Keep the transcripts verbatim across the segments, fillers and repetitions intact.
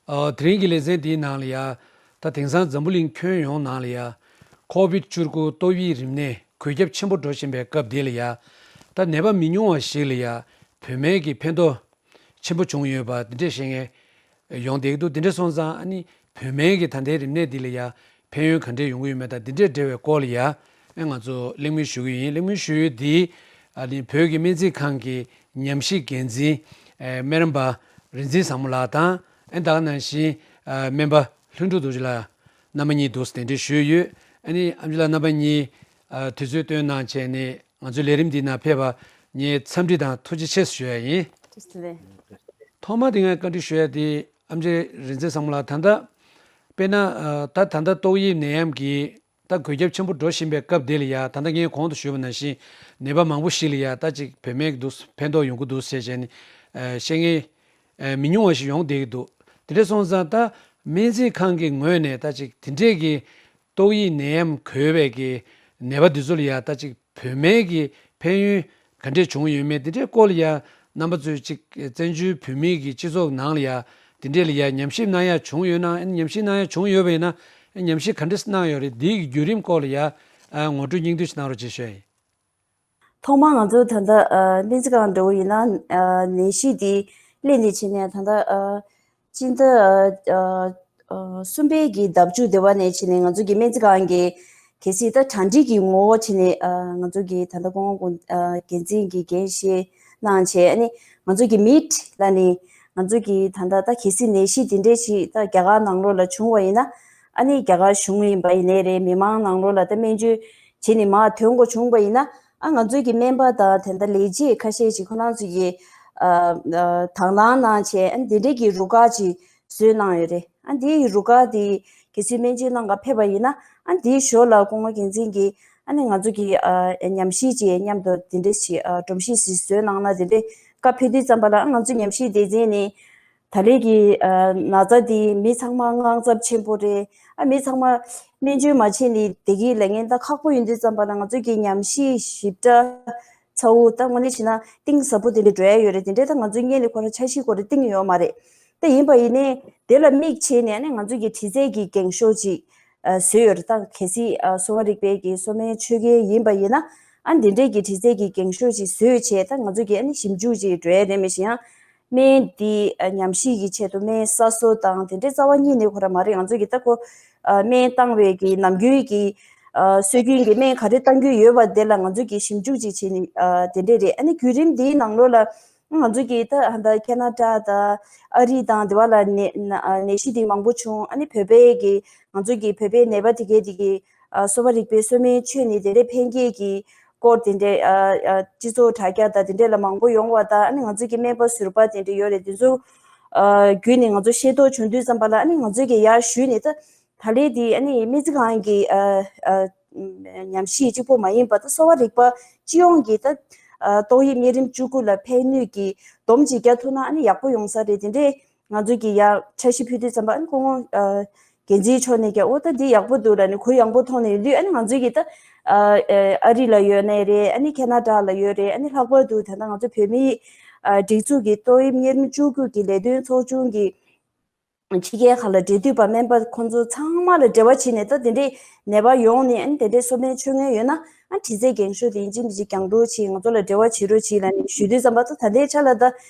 ཨ། དེ་རིང་གི་ལེ་ཚན་འདིའི་ནང་ལ་ཡ། ད་དེང་སང་འཛམ་བུ་གླིང་ཁྱོན་ཡོངས་ནང་ལ་ཡ། ཁོ་བིད་བཅུ་དགུ་ཏོག་དབྱིབས་རིམས་ནད་འགོས་ཁྱབ་ཆེན་པོ་འགྲོ་བཞིན་པའི་སྐབས་འདི་ལ་ཡ། ད་ནད་པ་མི་ཉུང་བ་ཞིག་ལ་ཡ། བོད་སྨན་གྱི་ཕན་ཐོགས་ཆེན་པོ་བྱུང་ཡོད་པ་འདི་འདྲས་བཤད་མཁན་ཡོང་བསྡད་ཀྱི་འདུག་དེ་འདྲས་སོང་ཙང་ཨ་ནི་བོད་སྨན་གྱི་ད་ལྟའི་རིམས་ནད་འདི་ལ་ཡ་ཕན་ཡོན་ག་འདྲས་ཡོང་གི་ཡོད་མེད་དང་དེ་འདྲས་འབྲེལ་བའི་སྐོར་ལ་ཡ། ཨེ། ང་ཚོ་གླེང་མོལ་ཞུ་གི་ཡིན། གླེང་མོལ་ཞུ་ཡུལ་འདི་ཨ་ནི་བོད་ཀྱི་སྨན་རྩིས་ཁང་གི་ཉམས་ཞིབ་འགན་འཛིན། ཨེ། སྨན་རམས་པ་རིག་འཛིན་བཟང་མོ་ལགས་དང་། ཨེ། ད་ག་ནང་བཞིན། ཨ། སྨན་པ་ལྷུན་གྲུབ་རྡོ་རྗེ་ལགས། རྣམ་པ་གཉིས་འདུག་སེ་གདན་འདྲེན་ཞུས་ཡོད། ཨ་ནི་ཨེམ་ཆི་ལགས་རྣམ་པ་གཉིས། ཨ། དུས་ཚོད་བཏོན་གནང་བྱས་ནས་ང་ཚོའི་ལས་རིམ་འདི་ནང་ཕེབས་པར་ངས་འཚམས་འདྲི་དང་ཐུགས་རྗེ་ཆེ་ཞུ་ཡ་ཡིན། ཐུགས་རྗེ་ཆེ། ཐོག་མ་དེ་ངས་བཀའ་འདྲི་ཞུ་ཡ་དེ་ཨེམ་ཆི་རིག་འཛིན་བཟང་མོ་ལགས། ད་ལྟ་དཔེར་ན། ཨ། ད་ད་ལྟ་ཏོག་དབྱིབས་ནད་ཡམས་ཀྱི་ད་འགོས་ཁྱབ་ཆེན་པོ་འགྲོ་བཞིན་པའི་སྐབས་དེ་ལ་ཡ། ད་ལྟ་ངས་གོང་དུ་ཞུས་པ་ནང་བཞིན་ནད་པ་མང་པོ་ཞིག་ལ་ཡ་ད་ཅིག་བོད་སྨན་གྱི་འདུག་ཕན་ཐོགས་ཡོང་གི་འདུག་ཟེར་བྱས་ནས། ཨ། བཤད་མཁན། ཨ། མི་ཉུང་བ་ཞིག་ཡོང་བསྡད་ཀྱི་འདུག་དེ་འདྲ་སོང་ཙང་ད་སྨན་རྩིས་ཁང་གི་ངོས་ནས་ད་ཅིག་དེ་འདྲས་ཀྱི་ཏོག་དབྱིབས་ནད་ཡམས་འགོས་པའི་གི་ནད་པ་འདི་ཚོ་ལ་ཡ་ད་ཅིག་བོད་སྨན་གྱི་ཕན་ཡོན་ག་འདྲས་བྱུང་ཡོད་མེད་དེ་འདྲའི་སྐོར་ལ་ཡ། རྣམ་པ་ཚོས་ཅིག་བཙན་བྱོལ་བོད་མིའི་གི་སྤྱི་ཚོགས་ནང་ལ་ཡ་དེ་འདྲས་ལ་ཡ་ཉམས་ཞིབ་གནང་ཡ་བྱུང་ཡོད་ན། ཉམས་ཞིབ་གནང་ཡ་བྱུང་ཡོད་པ་ཡིན་ན་ཉམས་ཞིབ་ག་འདྲས་གནང་ཡོད་རེད། འདིའི་གི་བརྒྱུད་རིམ་སྐོར་ལ་ཡ། ཨ། ངོ་སྤྲོད་སྙིང་བསྡུས་ཤིག་གནང་རོགས་བྱེད་ཞུ་ཡ་ཡིན། ཐོག་མར་ང་ཚོ་ད་ལྟ། ཨ། སྨན་རྩིས་ཁང་འདྲ་བོ་ཡིན་ན། ཨ། ནད་གཞི་འདི་སླེབས་ནས་བྱས་ནས་ད་ལྟ། ཨ། སྤྱི་ཟླ། ཨ། ཨ། གསུམ་པའི་གི་ཟླ་མཇུག་དེ་བ་ནས་བྱས་ནས་ང་ཚོ་གི་སྨན་རྩིས་ཁང་གི་གལ་སྲིད་ད་གྲ་སྒྲིག་གི་ངོ་བོ་བྱས་ནས། ཨ། ང་ཚོ་གི་ད་ལྟ་སྐུ་ངོ་ཨ། འགན་འཛིན་གྱིས་འགན་བཞེས་གནང་བྱས། ཨ་ནི་ང་ཚོ་གི་མིད་ལ་ནི་ང་ཚོ་གི་ད་ལྟ་ད་གལ་སྲིད་ནད་གཞི་དེ་འདྲས་ཞིག་ད་རྒྱ་གར་ནང་ལོགས་ལ་བྱུང་བ་ཡིན་ན། ཨ་ནི་རྒྱ་གར་གཞུང་ཡིན་པ་ཡིན་ནའི་རེད། མི་མང་ནང་ལོགས་ལ་ད་སྨན་བཅོས་བྱས་ནས་མར་ཐོན་དགོས་བྱུང་བ་ཡིན་ན། ཨ། ང་ཚོའི་གི་སྨན་པ་དང་དེ་འདྲ་ལས་བྱེད་ཁ་ཤས་ཤིག་ཁོ་རང་ཚོ་གི། ཨ། ཨ། དང་བླངས་གནང་བྱས། ཨ། འདི་འདྲའི་གི་རུ་ཁག་ཅིག་བཟོས་གནང་ཡོད་རེད། ཨ། འདིའི་རུ་ཁག་འདི་གལ་སྲིད་སྨན་བཅོས་གནང་ག་ཕེབས་པ་ཡིན་ན། ཨ། འདིའི་ཞོར་ལ་སྐུ་ངོ་འགན་འཛིན་གྱིས། ཨ་ནི་ང་ཚོ་གི། ཨ། ཉམས་ཞིབ་ཅིག་མཉམ་དུ་འདི་འདྲ་ཞིག་ཨ། སྒྲོམ་གཞི་ཞིག་བཟོས་གནང་ན། འདི་འདྲའི་བཀའ་ཕེབས་དུས་ཙམ་པ་ལ། ཨ། ང་ཚོ་ཉམས་ཞིབ་སྡེ་ཚན་ནས། ད་ལན་གྱི། ཨ། ན་ཚ་འདི་མི་ཚང་མ་དངངས་འཚབ་ཆེན་པོ་རེད། ཨ། མི་ཚང་མ་སྨན་བཅོས་མ་བྱས་ནས་བསྡད་ཀྱི་ལབ་མཁན་ད་ཁག་པོ་ཡིན་དུས་ཙམ་པ་ལ། ང་ཚོ་གི་ཉམས་ཞིབ་ཞིབ་ཕྲ་ཚ་བོ་ད་དངོས་གནས་བྱས་ན་གཏིང་ཟབ་པོ་དེ་འདྲ་འགྲོ་ཡ་ཡོད་རེད། དེ་འདྲའི་ད་ང་ཚོའི་སྔོན་ལ་ཁོ་རང་འཆར་གཞི་ཁོ་རང་བཏིང་ཡོད་མ་རེད། ད་ཡིན་པ་ཡིན་ནའི་དེ་ལ་དམིགས་བྱས་ནས་ནི་ང་ཚོ་གི་དྲི་རྩད་ཀྱི་འགེངས་ཤོག་ཅིག་ཨ། བཟོས་ཡོད་རེད། ད་གལ་སྲིད། ཨ། གསོ་བ་རིག་པའི་གི་གསོ་སྨན་མཆོད་མཁན་ཡིན་པ་ཡིན་ན། ཨ། འདི་འདྲའི་གི་དྲི་རྩད་ཀྱི་འགེངས་ཤོག་ཅིག་བཟོས་བྱས། ད་ང་ཚོ་གི་ཨ་ནི་ཞིབ་འཇུག་ཅིག་འགྲོ་ཡ་རེད། མི་ཤེས་ཡང་སྨན་འདི། ཨ། ཉམས་ཞིབ་ཀྱི་ཆེད་དུ་སྨན་གསར་བཟོ་དང་དེ་འདྲའི་རྩ་བ་ཉིད་ནས་ཁོ་རང་མ་རེད། ང་ཚོ་གི་ད་ཁོ། ཨ། སྨན་བཏང་བའི་གི་ནམ་རྒྱུན་གྱི། ཨ། སྲོལ་རྒྱུན་གྱི་སྨན་ག་རེ་བཏང་རྒྱུ་ཡོད་པ་དེ་ལ་ང་ཚོ་གི་ཞིབ་འཇུག་ཅིག་བྱས་ནས། ཨ། དེ་འདྲས་རེད། ཨ་ནི་བརྒྱུད་རིམ་འདིའི་ནང་ལོགས་ལ་ང་ཚོ་གི་ད་ད་ཁེ་ན་ཌ་དང་ཨ་རི་དང་དེ་བ་ལ་ནད་ནད་གཞི་དེ་མང་པོ་བྱུང་། ཨ་ནི་བོད་པའི་གི་ང་ཚོ་གི་བོད་པའི་ནད་པ་དེ་གའི་དེ་གི། ཨ། གསོ་བ་རིག་པའི་གསོ་སྨན་མཆོད་ནས་དེ་འདྲའི་ཕན་སྐྱེད་ཀྱི་སྐོར་དེ་འདྲའི། ཨ། ཨ། སྤྱི་ཚོགས་དྲ་རྒྱ་དང་དེ་འདྲའི་ལ་མང་པོ་ཡོང་བ་དང་། ཨ་ནི་ང་ཚོ་གི་སྨན་པ་ཟུར་པ་དེ་འདྲ་ཡོད་རེད། དེ་ཚོ། ཨ། བརྒྱུད་ནས་ང་ཚོ་ཤེས་རྟོགས་བྱུང་དུས་ཙམ་པ་ལ། ཨ་ནི་ང་ཚོ་གི་ཡར་ཞུས་ནས་ད། ད་ལན་དེ་ཨ་ནི་སྨན་རྩིས་ཁང་གི། ཨ། ཨ། ཉམས་ཞིབ་གཅིག་པོ་མ་ཡིན་པ་ད་གསོ་བ་རིག་པ་སྤྱི་ཡོངས་ཀྱི་ད། ཨ། ཏོག་དབྱིབས་གཉན་རིམས་བཅུ་དགུ་ལ་ཕན་ནུས་ཀྱི་སྡོམ་ཅིག་རྒྱག་ཐུབ་ན་ཨ་ནི་ཡག་པོ་ཡོང་ས་རེད། དེ་འདྲས་ང་ཚོ་གི་ཡ་འཆར་གཞི་ཕུལ་དུས་ཙམ་པ། ཨ་ནི་སྐུ་ངོ། ཨ། འགན་འཛིན་མཆོག་ནས་ཀྱང་འོ་ད་འདི་ཡག་པོ་འདུག་ལབ་ནས་གུ་ཡངས་པོ་མཐོང་ནས་ཡོང་དུས། ཨ་ནི་ང་ཚོ་གི་ད། ཨ། ཨ་རི་ལ་ཡོད་ནའི་རེད། ཨ་ནི་ཁེ་ན་ཌ་ལ་ཡོད་རེད། ཨ་ནི་ལྷག་པར་དུ་ད་ལྟ་ང་ཚོ་བོད་མིའི། ཨ། སྒྲིག་འཛུགས་ཀྱི་ཏོག་དབྱིབས་གཉན་རིམས་བཅུ་དགུ་གི་ལས་དོན་ཚོགས་ཆུང་གི་ཕྱི་རྒྱལ་ཁག་ལ་འབྲེལ་མཐུད་པ་སྨན་པ་ཁོང་ཚོ་ཚང་མ་ལ་འབྲེལ་བ་བྱས་ནས། ད་དེ་འདྲའི་ནད་པ་ཡོང་ནས་ཨ་ནི་དེ་འདྲའི་གསོ་སྨན་མཆོད་མཁན་ཡོད་ན། ཨ། དྲི་རྩད་འགེངས་ཤོག་དེ་ཡིན་གཅིག་མིན་གཅིག་རྒྱག་རོགས་བྱེད། ང་ཚོ་ལ་འབྲེལ་བ་བྱེད་རོགས་བྱེད་ལབ་ནས་ཞུ་དུས་ཙམ་པ། ད་ད་ལྟའི་ཆ་ལ་ད་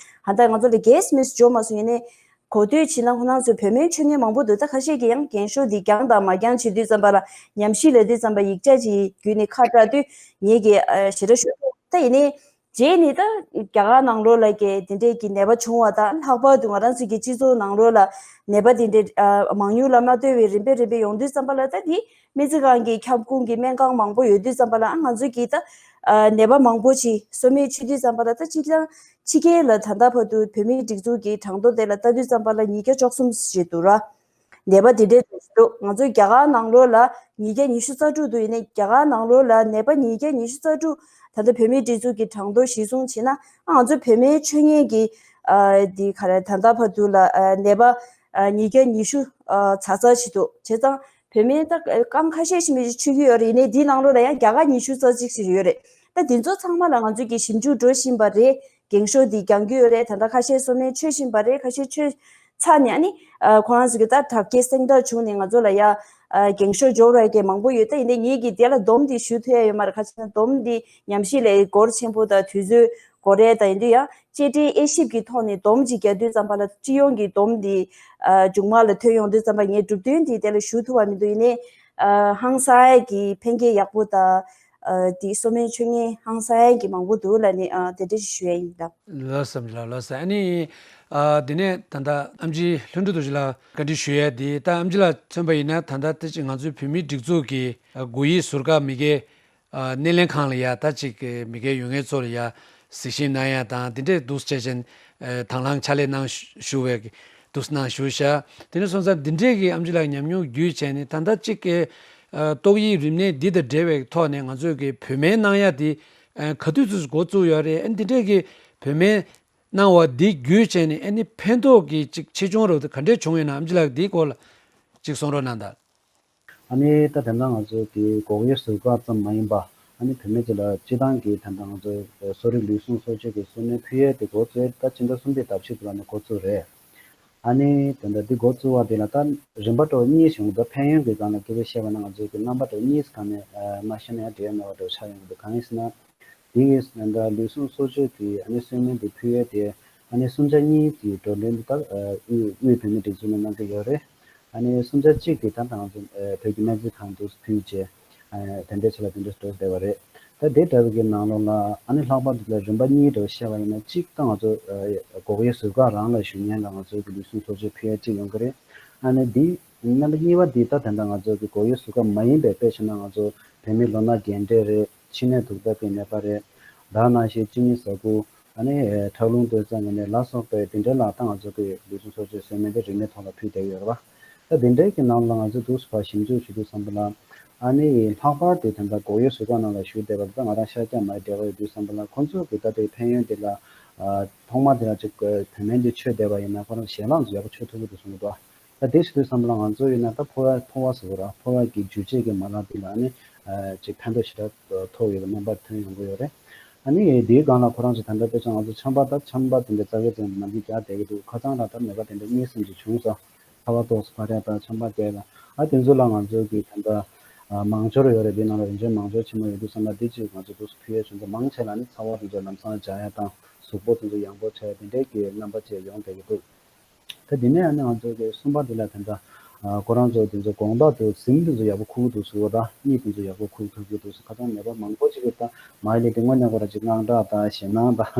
ཧ་ད་ང་ཚོ་ལ་གེ་སི་མེད་ཅིག་འབྱོར་མ་སོང་། ཡིན་ནའི་གོ་ཐོས་བྱས་ན་ཁོ་རང་ཚོས་བོད་སྨན་མཆོད་མཁན་མང་པོ་འདུག་ད་ཁ་ཤས་ཀྱིས་ཡང་འགེངས་ཤོག་འདི་རྒྱང་དང་མ་རྒྱང་བྱེད་དུས་ཙམ་པ་ལ། ཉམས་ཞིབ་ལབ་དུས་ཙམ་པ་ཡིག་ཆ་ཅིག་བརྒྱུད་ནས་ཁ་བཀྲལ་དུས་ངེད་ཀྱིས། ཨ། ཞེ་དྲག་ཞུ། ད་ཡིན་ནའི། རྗེས་ནས་ད་རྒྱ་གར་ནང་ལོགས་ལ་གི་དེ་འདྲས་ཀྱི་ནད་པ་བྱུང་བ་དང་། ལྷག་པར་དུ་ང་རང་ཚོ་གི་སྤྱི་ཚོགས་ནང་ལོགས་ལ་ནད་པ་དེ་འདྲས། ཨ། མང་ཉུང་ལ་མ་ལྟོས་པའི་རིམ་པས་རིམ་པས་ཡོང་དུས་ཙམ་པ་ལ། ད་དེ་སྨན་རྩིས་ཁང་གི་ཁྱབ་ཁོངས་ཀྱི་སྨན་ཁང་མང་པོ་ཡོད་དུས་ཙམ་པ་ལ། ཨ། ང་ཚོ་གི་ད། ཨ། ནད་པ་མང་པོ་ཞིག་གསོ་སྨན་མཆོད་དུས་ཙམ་པ་ལ། ད་སྤྱིར་བཏང་ཕྱི་རྒྱལ་ལ་ད་ལྟ་བར་དུ་བོད་མིའི་སྒྲིག་འཛུགས་ཀྱི་གྲངས་ཐོ་དེ་ལ་ལྟ་དུས་ཙམ་པ་ལ་ཉིས་བརྒྱ་བཅུ་གསུམ་ཞིག་འདུག་ར། ནད་པ་དེ་འདྲའི་འདུག་ང་ཚོ་རྒྱ་གར་ནང་ལོགས་ལ་ཉིས་བརྒྱ་ཉི་ཤུ་རྩ་དྲུག་འདུག་ཡིན་ནའི་རྒྱ་གར་ནང་ལོགས་ལ་ནད་པ་ཉིས་བརྒྱ་ཉི་ཤུ་རྩ་དྲུག་ད་ལྟ་བོད་མིའི་སྒྲིག་འཛུགས་ཀྱི་གྲངས་ཐོ་གཞིར་བཟུང་བྱས་ན། ཨ། ང་ཚོ་བོད་སྨན་མཆོད་མཁན་གྱི། ཨ། འདི་ག་རེ། ད་ལྟ་བར་དུ་ལ། ཨ། ནད་པ། ཨ། ཉིས་བརྒྱ་ཉི་ཤུ། ཨ། ཚ་ཚ་ཞིག་འདུག་བྱས་ཙང་བོད་སྨན་ད་སྐབས་ཁ་ཤས་ཤིག་མི་ཞིག་མཆོད་ཀྱི་ཡོད་རེད། ཡིན་ནའི་འདིའི་ནང་ལོགས་ལ་ཡང་རྒྱ་གར་ཉི་ཤུ་རྩ་གཅིག་ཞིག་ཡོད་རེད། ད་འདི་ཚོ་ཚང་མ་ལ་ང་ཚོས་ཀྱི་ཞིབ་འཇུག་འགྲོ་བཞིན་པ་རེད། འགེངས་ཤོག་འདི་རྒྱག་གི་ཡོད་རེད། ད་ལྟ་ཁ་ཤས་གསོ་སྨན་མཆོད་བཞིན་པ་རེད། ཁ་ཤས་མཆོད་ ཚར་ནས་ཨ་ནི་ཁོ་རང་ཚོ་གི་ད་དྲག་སྐྱེད་སེང་དྲག་བྱུང་ནས་ང་ཚོ་ལ་ཡ་འགེངས་ཤོག་འབྱོར་བ་གི་མང་པོ་ཡོད། ད་ཡིན་ནའི་ངེད་ཀྱིས་དེ་ལ་སྡོམ་འདི་ཞུ་ཐུབ་ཡ་ཡོད་མ་རེད། ག་ཅི་ན་སྡོམ་འདི་ཉམས་ཞིབ་ལས་འགོར་ཆེན་པོ་དང་དུས་ཚོད་འགོར་རེད། ད་ཡིན་དུས་ཡང་གཅེས་སྤྲས་དབྱེ་ཞིབ་ཀྱི་ཐོག་ནས་སྡོམ་ཅིག་རྒྱག་དུས་ཙམ་པ་ལ་སྤྱི་ཡོངས་ཀྱི་སྡོམ་འདི་མཇུག་མ་ལ་ཐོན་ཡོང་དུས་ཙམ་པ་ངས་གྲུབ་དོན་འདི་དེ་ལ་ཞུ་ཐུབ་པ་མི་འདུག་ཡིན་ནའི་ཧང་སང་ཡ་གི་ཕན་ཁེ་ཡག་པོ་དང་། ཨ་དེ་གསོ་སྨན་མཆོད་མཁན་ཧང་སང་ཡ་གི་མང་པོ་འདུག་ལ་ནི་ཨ་དེ་འདྲ་ཞིག་ཞུ་ཡ་ཡིན་ལ། ལགས་སམ་ལགས་ལགས་སམ། ཨ་ནི་ཨ་དེ་ནས་ད་ལྟ་ཨམ་ཆི་ལྷུན་གྲུབ་རྡོ་རྗེ་ལགས་བཀའ་འདྲི་ཞུ་ཡ་དེ། ད་ཨམ་ཆི་ལགས་མཚོན་པ་ཡིན་ན་ད་ལྟ་དེ་ཅིག་ང་ཚོའི་བོད་མིའི་སྒྲིག་འཛུགས་ཀྱི་ཨ་སྒོ་དབྱེ་ཟུར་བཀག་མི་སྒེར་ཨ་སྣེ་ལེན་ཁང་ལ་ཡ་ད་ཅིག་མི་སྒེར་ཡོད་མཁན་ཚོ་ལ་ཡ་གཟིགས་ཞིབ་གནང་ཡ་དང་དེ་འདྲས་འདུག་བྱས་ཅན་དང་བླངས་ཕྱག་ལས་གནང་ཞུ་བའི་འདུག་གནང་ཞུ་ཤག་དེ་ནས་སོང་ཙང་འདི་འདྲས་ཀྱི་ཨམ་ཆི་ལགས་ཉམས་མྱོང་བརྒྱུད་བྱས་ནས་ད་ལྟ་གཅིག་གི་ཨ་ཏོག་དབྱིབས་རིམས་ནད་འདི་དང་འབྲེལ་བའི་ཐོག་ནས་ང་ཚོས་ཀྱི་བོད་སྨན་གནང་ཡ་དེ་ཨ་ག་དུས་ཚོད་འགོ་བཙུགས་ཡོད་རེད། ཨ་འདི་འདྲས་ཀྱི་བོད་སྨན་གནང་བ་འདི་བརྒྱུད་བྱས་ནས་ཨ་ནི་ཕན་ཐོགས་ཀྱི་ཅིག་ཆེ་ཆུང་རབ་དེ་ག་འདྲས་བྱུང་ཡོད་ན་ཨམ་ཆི་ལགས་འདིའི་སྐོར་ལ་ཅིག་གསུང་རོགས་གནང་དང་། ཨ་ནི་ད་དེ་འདྲ་ང་ཚོ་གི་སྒོ་དབྱེ་ཟུར་བཀག་ཙམ་མ་ཡིན་པ། ཨ་ནི་བུད་མེད་ཅིག་ལ་སྤྱི་བཏང་གི་དེ་འདྲ་ང་ཚོའི་གསོ་རིག་ལུས་ཟུངས་གསོ་བཅོས་ཀྱི་གསོ་སྨན་ཕུལ་ཡས་དེ་འགོ་བཙུགས་ད་ཕྱི་ཟླ་གསུམ་པའི་ཟླ་ཕྱེད་དེ་ལ་ནས་འགོ་བཙུགས་རེད། ཨ་ནི་དེ་འདྲ་འདི་འགོ་བཙུགས་པ་དེ་ལ་ད་རིམ་པ་འདྲ་བོ་གཉིས་བྱུང་འདུག་ཕན་ཡོན་གྱི་སྒང་ལ་སྐད་ཆ་བཤད་པ་ན་ང་ཚོའི་གི་རྣམ་པ་འདྲ་བོ་གཉིས་སྒང་ནས་མ་བཤད་ན་ཡང་འགྲིག་ཡ་མེད་པ་འདྲ་བོ་ཆགས་ཡོང་གི་འདུག་གང་ཡིན་ཟེར་ན། དེ་ཡིས་ད་ལྟ་ལུས་ཟུངས་གསོ་བཅོས་ཀྱི་ཨ་ནི་གསོལ་སྨན་དེ་ཕུལ་ཡས་དེ་ཨ་ནི་གསུམ་ཆ་གཉིས་ཀྱི་བགྲོ་གླེང་དེ་དག་དབུས་བོད་མིའི་སྒྲིག་འཛུགས་ནས་གནང་གི་ཡོད་རེད། ཨ་ནི་གསུམ་ཆ་གཅིག་དེ་ད་ང་ཚོ་བོད་ཀྱི་སྨན་རྩིས་ཁང་དུ་ཕུལ་རྗེས་དེ་འདྲའི་ཆེད་ལ་དེ་འདྲ་འགྲོ་བསྡད་པ་རེད། ད་དེ་འདྲ་བའི་གི་ནང་ལོགས་ལ་ཨ་ནི་ལྷག་པར་དུ་ལ་རིམ་པ་གཉིས་འདྲ་བཤད་པ་ཡིན་ན་གཅིག་ད་ང་ཚོ་སྒོ་དབྱེ་ཟུར་བཀག་རང་ལ་ཞུ་མཁན་ལ་ང་ཚོ་གི་ལུས་ཟུངས་གསོ་བཅོས་ཕུལ་ཡས་གཅིག་ཡོང་གི་རེད། ཨ་ནི་འདི་རྣམ་པ་གཉིས་པ་འདི་ད་ད་ལྟ་ང་ཚོ་གི་སྒོ་དབྱེ་ཟུར་བཀག་མ་ཡིན་པའི་དཔེ་བྱས་ན་ང་ཚོ་བོད་མི་ལོ་ན་རྒན་གྲས་རེད། མཆིན་ནད་དུག་ལྡབ་ཀྱི་ནད་པ་རེད། ད་ནང་བཞིན་གཅིན་སྙི་ཟ་ཁུ། ཨ་ནི་ཁྲག་རླུང་གཏོར་ས་ངན་ནད་ལ་སོགས་པའི་དེ་འདྲ་ལ་ད་ང་ཚོ་གི་ལུས་ཟུངས་གསོ་བཅོས་གསོལ་སྨན་དེ་རིན་མེད་ཐོག་ལ་ཕུལ་བསྡད་ཡོད་རེད་བ། ད་དེ་འདྲའི་གི་ནང་ལ་ང་ཚོ་འདུག་སེ་ཞིབ་འཇུག་ཞུ་དུས་ཙམ་པ་ལ། ཨ་ནི་ལྷག་པར་དུ་དེ་འདྲ་སྒོ་དབྱེ་ཟུར་བཀག་ནང་ལ་ཞུགས་བསྡད་པ་དེ་ད་ང་རང་ཤར་རྒྱག་མ་ཡི་འབྲེལ་བ་ཡོད་དུས་ཙམ་པ་ལ་ཁོང་ཚོ་གི་ད་ལྟའི་ཕན་ཡོན་དེ་ལ། ཐོག་མ་དེ་ལ་ཅིག་བོད་སྨན་དེ་མཆོད་བསྡད་པ་ཡིན་ན་ཁོ་རང་ཞལ་ལག་ཚོ་ཡག་པོ་མཆོད་ཐུབ་ཀྱི་འདུག་གསུང་གི་འདུག་ད་དེ་བྱེད་དུས་ཙམ་པ་ལ་ང་ཚོ་ཡིན་ན་ད་ཕོ་བ་ཕོ་བ་ཟེར་དགོས་ར་ཕོ་བ་གི་འཇུ་བྱེད་ཀྱི་མ་ལག་འདི་ལ་ནི་ཅིག་ཕན་ཐོགས་ཞེ་དྲག་ཐོགས་ཡོད་པའི་རྣམ་པ་ཐོན་ཡོང་གི་ཡོད་རེད། ཨ་ནི་དེའི་སྒང་ལ་ཁོ་རང་ཚོ་ད་ལྟ་དཔེ་ཆ་ང་ཚོ་ཆམ་པ་ད་ཆམ་པ་དེ་འདྲ་རྩ་བའི་ཚན་ནམ་རྒྱུན་རྒྱག་བསྡད་ཀྱི་འདུག་ཁ་སང་ལ་ད་ནད་པ་དེ་འདྲ་གཉིས་གསུམ་ཅིག་བྱུང་སོང་། ཚ་བ་ཏོག་ཙམ་འཕར་ཡ་ད་ཆམ་པ་རྒྱག་ཡ་ད་ཨ་དེ་ཚོ་ལ་ང་ཚོ་གི་ད་ལྟ་མང་སྦྱོར་ཡོད་རེད། དེ་ནང་ལ་རིན་ཆེན་མང་སྦྱོར་ཆེན་མོ་ཡོད་དུས་ཙམ་ལ་དེ་ཅིག་ང་ཚོ་འདུག་སེ་ཕུལ་ཡས་བྱུང་ཚེ་མང་ཆེ་ལ་ནི་ཚ་བ་དེ་ཚོ་ལམ་སང་འཇགས་ཡ་དང་གཟུགས་པོ་དེ་ཚོ་ཡང་པོ་ཆགས་ཡ་དེ་འདྲའི་གི་རྣམ་པ་བཅས་ཡོང་བསྡད་ཀྱི་འདུག་ད་དེ་ནས་ཨ་ནི་ང་ཚོ་གི་གསུམ་པ་དེ་ལ་དེ་འདྲ་ཁོ་རང་ཚོ་དེ་ཚོ་དགོང་དག་ཏུ་གཟིམ་དེ་ཚོ་ཡག་པོ་ཁུག་འདུག་ཟེར་བ་དང་གཉིད་དེ་ཚོ་ཡག་པོ་ཁུག་ཐུབ་ཀྱི་འདུག་ཟེར། ཁ་སང་ནད་པ་མང་པོ་ཅིག་གིས་ད་མ་ཡི་ལས་དེ་དངོས་གནས་ཁོ་རང་ཅིག་དངངས་སྐྲག་དང་ཞེད་སྣང་དང་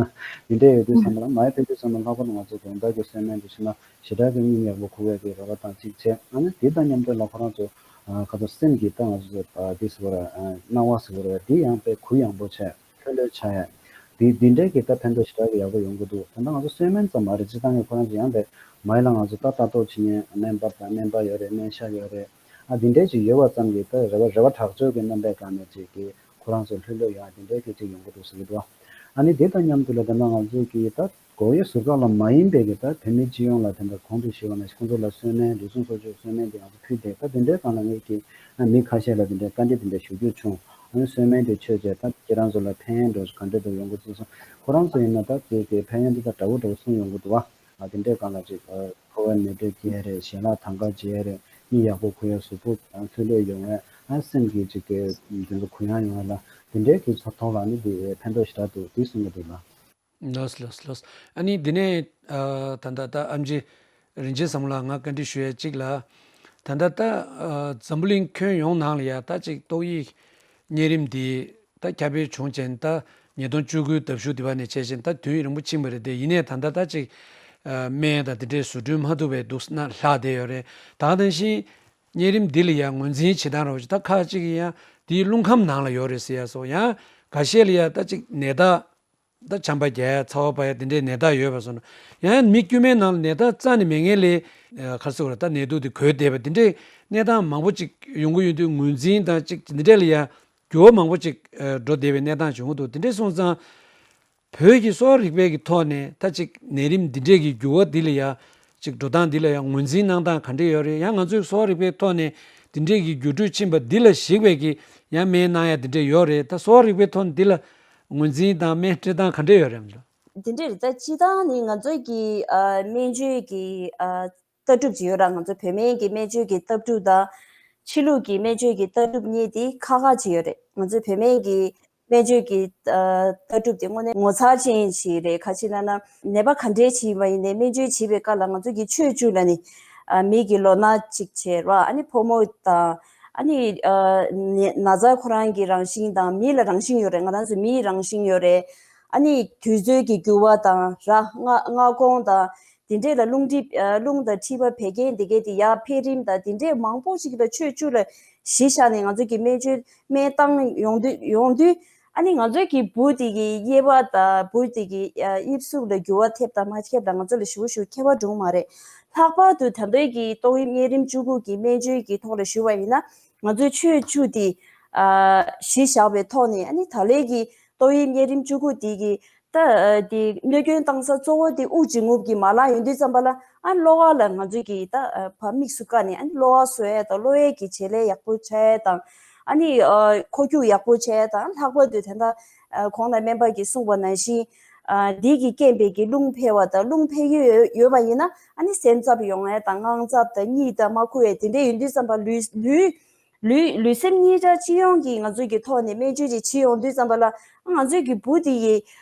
དེ་འདྲ་ཡོད་དུས་ཙམ་པ་ལ་མ་ཡི་ཕེབས་དུས་ཙམ་པ་ལྷག་པར་དུ་ང་ཚོ་དགོང་དག་གི་གསོལ་སྨན་དེ་ཤི་ན་ཞེ་དྲག་གི་གཉིད་ཡག་པོ་ཁུག་ཡག་གི་རེ་བ་དང་གཅིག་བྱས། ཨ་ནི་དེ་དང་མཉམ་དུ་ལ་ཁོ་རང་ཚོ་ཁ་ཚོ་སེམས་ཀྱི་ད་ང་ཚོ་དེ་ཟེར་བ་ར་སྣང་བ་ཟེར་བ་ར་དེ་ཡང་དཔེ་གུ་ཡངས་པོ་བྱས། ལྷོད་ལྷོད་ཆགས་ཡ། འདི་འདི་འདྲའི་གི་ད་ཕན་ཐོགས་ཞེ་དྲག་གི་ཡག་པོ་ཡོང་གི་འདུག་ད་ལྟ་ང་ཚོ་གསོལ་སྨན་ཙམ་མ་རེད། སྤྱིར་བཏང་གི་ཁོ་རང་ཚོ་ཡང་དེ་མ་ཡི་ལ་ང་ཚོ་ད་ལྟ་རྟོག་བྱེད་མཁན་སྨན་པ་དང་སྨན་པ་ཡོད་རེད། སྨན་ཞབས་ཡོད་རེད། ཨ་འདི་འདྲའི་ཅིག་ཡོད་པ་ཙམ་གྱིས་ད་རེ་བ་རེ་བ་དྲག་སྤྱོད་ཀྱི་རྣམ་པའི་སྒང་ནས་ཅིག་གི་ཁོ་རང་ཚོ་ལྷོད་ལྷོད་ཡོང་ཡ་འདི་འདྲའི་གི་ཅིག་ཡོང་གི་འདུག་ཟེར་གི་འདུག་ཨ་ནི་དེ་དང་མཉམ་དུ་ལ་དེ་འདྲ་ང་ཚོ་གི་ད་སྒོ་དབྱེ་ཟུར་བཀག་ལ་མ་ཡིན་པའི་གི་ད་བོད་མི་སྤྱི་ཡོངས་ལ་དེ་འདྲ་གོང་དུ་ཞུས་པ་ནང་བཞིན་ཁོང་ཚོ་ལ་གསོལ་སྨན་ལུས་ཟུངས་གསོ་བཅོས་གསོལ་སྨན་དེ་ང་ཚོ་ཕུལ་ཏེ་ད་དེ་འདྲའི་སྒང་ལ་ངེད་ཀྱིས་ཨ་མི་ཁ་ཤས་ལ་དེ་འདྲའི་བཀའ་འདྲི་དེ་འདྲ་ཞུ་རྒྱུ་བྱུང་། ཨ་ནི་གསོལ་སྨན་དེ་མཆོད་བྱས་ད་ཁྱེད་རང་ཚོ་ལ་ཕན་ཡོན་འདྲ་ག་འདྲ་འདུག་ཡོང་གི་འདུག་གསུངས་སོང་། ཁོ་རང་ཚོ་ཡིན་ན་ད་དེ་གི་ཕན་ཡོན་དེ་ད་འདྲ་བོ་འདྲ་བོ་གསུངས་ཡོང་གི་འདུག་བ། ཨ་དེ་འདྲའི་སྒང་ལ་ཅིག་ཨ་ཕོ་བའི་ནད་དྲོད་སྐྱེ་ཡ་རེད། ཞལ་ལག་དང་ག་བྱེད་ཡ་རེད། གཉིད་ཡག་པོ་ཁུག་ཡ་གཟུགས་པོ་ལྷོད་ལྷོད་ཡོང་ཡ་ཨ་སེམས་ཀྱི་ཅིག་གི་དེ་ཚོ་གུ་ཡངས་ཡོང་ཡ་ལ་དེ་འདྲའི་གི་ཚོ་ཐོག་ལ་ནི་དེ་ཕན་ཐོགས་ཞེ་དྲག་འདུག་དེ་གསུང་གི་འདུག་ལ། ལགས་ལགས་ལགས། ཨ་ནི་འདི་ནས་ཨ་ད་ལྟ་ད་ཨེམ་ཆི་རིན་ཆེན་བཟང་མོ་ལགས་ང་བཀའ་འདྲི་ཞུ་ཡ་གཅིག་ལ། ད་ལྟ་ད་ཨ་འཛམ་བུ་གླིང་ཁྱོན་ཡོངས་ནང་ལ་ཡ་ད་ཅིག་ཏོག་དབྱིབས་གཉན་རིམས་འདི་ད་ཁྱབ་སྤེལ་བྱུང་རྗེས་ད་ཉིས་སྟོང་བཅུ་དགུའི་ཟླ་བཞུགས་འདི་བ་ནས་བྱས་ཤིང་ད་དུས་རིང་པོ་ཕྱིན་པ་རེད་དེ། ཡིན་ནའི་ད་ལྟ་ད་ཅིག་ཨ་སྨན་དང་འདི་འདྲའི་བཟོ་སྐྲུན་མ་ཐུབ་པའི་འདུག་ན་ལྷག་བསྡད་ཡོད་རེད། ད་ག་ནང་བཞིན་གཉན་རིམས་འདི་ལ་ཡ་ངོས་འཛིན་བྱེད་སྟངས་རོགས་ཅིག་ད་ཁག་ཅིག་ཡིན་ཡང་དེའི་རླུང་ཁམས་ནང་ལ་ཡོད་རེད་ཟེར་ཡ་སོགས་ཡང་འགའ་ཤས་ལ་ཡ་ད་ཅིག་ནད་རྟགས། ད་ཆམ་པ་རྒྱག་ཡ་ཚ་བ་འབར་ཡ་དེ་འདྲའི་ནད་རྟགས་ཡོད་པ་སོང་ན་ཡང་མི་དཀྱུས་མའི་ནང་ལ་ནད་རྟགས་རྩ་ནས་མེད་མཁན་ལས་ཁ་སོ་ར་ད་ནད་དུག་དེ་འགོས་བསྡད་པ་དེ་འདྲའི་གནས་སྟངས་མང་པོ་ཅིག་ཡོང་གི་ཡོད་དུས་ངོས་འཛིན་དང་ཅིག་འདི་འདྲ་ལ་ཡ་འགྱུར་བ་མང་པོ་ཅིག་འགྲོ་བསྡད་པའི་གནས་སྟངས་བྱུང་གི་འདུག་དེ་འདྲའི་སོང་ཙང་བོད་ཀྱི་གསོ་བ་རིག་པའི་གི་ཐོག་ནས་ད་ཅིག་ནད་རིམས་འདི་འདྲའི་གི་འགྱུར་བ་འདི་ལ་ཡ་ཅིག་འགྲོ་སྟངས་འདི་ལ་ཡང་ངོས་འཛིན་གནང་སྟངས་ག་འདྲ་ཡོད་རེད། ཡང་ང་ཚོའི་གསོ་བ་རིག་པའི་ཐོག་ནས་འདི་འདྲའི་གི་འགྱུར་འགྲོས་ཕྱིན་པ་འདི་ལ་གཞིགས་པའི་གི་ཡང་སྨན་གནང་ཡ་འདི་འདྲ་ཡོད་རེད། ད་གསོ་བ་རིག་པའི་ཐོག་ནས་འདི་ལ་ངོས་འཛིན་དང་སྨན་སྤྲད་སྟངས་ག་འདྲ་ཡོད་རེད་ལགས། དེ་འདྲས་རེད། ད་སྤྱིར་བཏང་ནི་ང་ཚོའི་གི་ཨ་སྨན་བཅོས་ཀྱི་ཨ་ལྟ་གྲུབ་ཅིག་ཡོད་ར། ང་ཚོ་བོད་སྨན་གྱི་སྨན་བཅོས་ཀྱི་ལྟ་གྲུབ་དང་ཕྱི་ལུགས་ཀྱི་སྨན་བཅོས་ཀྱི་ལྟ་གྲུབ་གཉིས་དེ་ཁག་ཁག་ཅིག་ཡོད་རེད། ང་ཚོའི་བོད་སྨན་གྱི་སྨན་བཅོས་ཀྱི་ཨ་ལྟ་གྲུབ་དེ་དངོས་གནས་ངོ་མཚར་ཅན་ཞིག་རེད། ག་ཅི་ལབ་ན་ནད་པ་ག་འདྲས་ཅིག་ཡིན་པ་ཡིན་ནའི་སྨན་བཅོས་བྱེད་པའི་སྐབས་ལ་ང་ཚོ་གི་ཆོས་བཅུ་ལ་ནི་ཨ་མི་གི་ལོ་ན་ཅིག་བྱས་ར། ཨ་ནི་ཕོ་མོ་དང་ཨ་ནི་ཨ་ནི་ན་ཚ་ཁོ་རང་གི་རང་བཞིན་དང་མི་ལ་རང་བཞིན་ཡོད་རེད། ང་རང་ཚོ་མིའི་རང་བཞིན་ཡོད་རེད། ཨ་ནི་དུས་ཚོད་ཀྱི་འགྱུར་བ་དང་ར། སྔ་སྔ་དགོང་དང་དེ་འདྲས་ལ་རླུང་མཁྲིས་ཨ་རླུང་དང་མཁྲིས་པ་བད་ཀན་དེ་གའི་དེ་ཡར་འཕེལ་རིམ་དང་དེ་འདྲས་མང་པོ་ཞིག་ལ་ཆོས་བཅུ་ལ་གཞི་བཞག་ནས་ང་ཚོ་གི་སྨན་བཅོས་སྨན་བཏང་ཡོང་དུས་ཡོང་དུས་ཨ་ནི་ང་ཚོའི་གི་བུ་དེ་གི་དབྱེ་བ་དང་བུ་དེ་གི་ཨ་དབྱིབས་གཟུགས་ལ་འགྱུར་བ་ཐེབས་དང་མ་ཐེབས་དང་ང་ཚོ་ལ་ཞེ་པོ་ཞེ་པོ་ཁྱད་པར་འགྲོ་གི་མ་རེད། ལྷག་པར་དུ་ད་ལྟའི་གི་ཏོག་དབྱིབས་གཉན་རིམས་བཅུ་དགུ་གི་སྨན་བཅོས་ཀྱི་ཐོག་ལ་ཞུས་པ་ཡིན་ན་ང་ཚོའི་ཆོས་བཅུ་དེ་ཨ་གཞི་བཞག་པའི་ཐོག་ནས་ཨ་ནི་ད་ལན་གི་ཏོག་དབྱིབས་གཉན་རིམས་བཅུ་དགུ་དེ་གི་ད་ཨ་དེ་གནོད་སྐྱོན་བཏང་ས་གཙོ་བོ་དེ་དབུགས་འབྱིན་རྔུབ་ཀྱི་མ་ལག་ཡིན་དུས་ཙམ་པ་ལ་ཨ་གློ་བ་ལ་ང་ཚོས་ཀྱི་ད་ཨ་ཕར་དམིགས་སུ་བཀར་ནས་ཨ་ནི་གློ་བ་གསོ་ཡས་དང་གློ་བའི་གི་བྱེད་ལས་ཡག་པོ་བྱ་ཡས་དང་ཨ་ནི་ཨ་འཁོར་རྒྱུག་ཡག་པོ་བྱ་ཡས་དང་ལྷག་པར་དུ་ད་ལྟ་ཨ་གོང་ལ་སྨན་པ་གིས་གསུངས་པ་ནང་བཞིན་ཨ་འདི་གི་རྐྱེན་པས་ཀྱི་རླུང་འཕེལ་བ་དང་རླུང་འཕེལ་གྱི་ཡོད་ཡོད་པ་ཡིན་ན་ཨ་ནི་སེམས་འཚབ་ཡོང་ཡས་དང་དངངས་འཚབ་དང་གཉིད་དང་མ་ཁུག་ཡས་དེ་འདྲས་ཡོང་དུས་ཙམ་པ་ལུས་ལུས་ལུས་ལུས་སེམས་གཉིས་ཆ་སྤྱི་ཡོངས་ཀྱི་ང་ཚོའི་གི་ཐོག་ནས་སྨན་བཅོས་ཅིག་བྱེད་ཡོང་དུས་ཙམ་པ་ལ་ང་ཚོའི་གི་བུ་དེ་ཡི་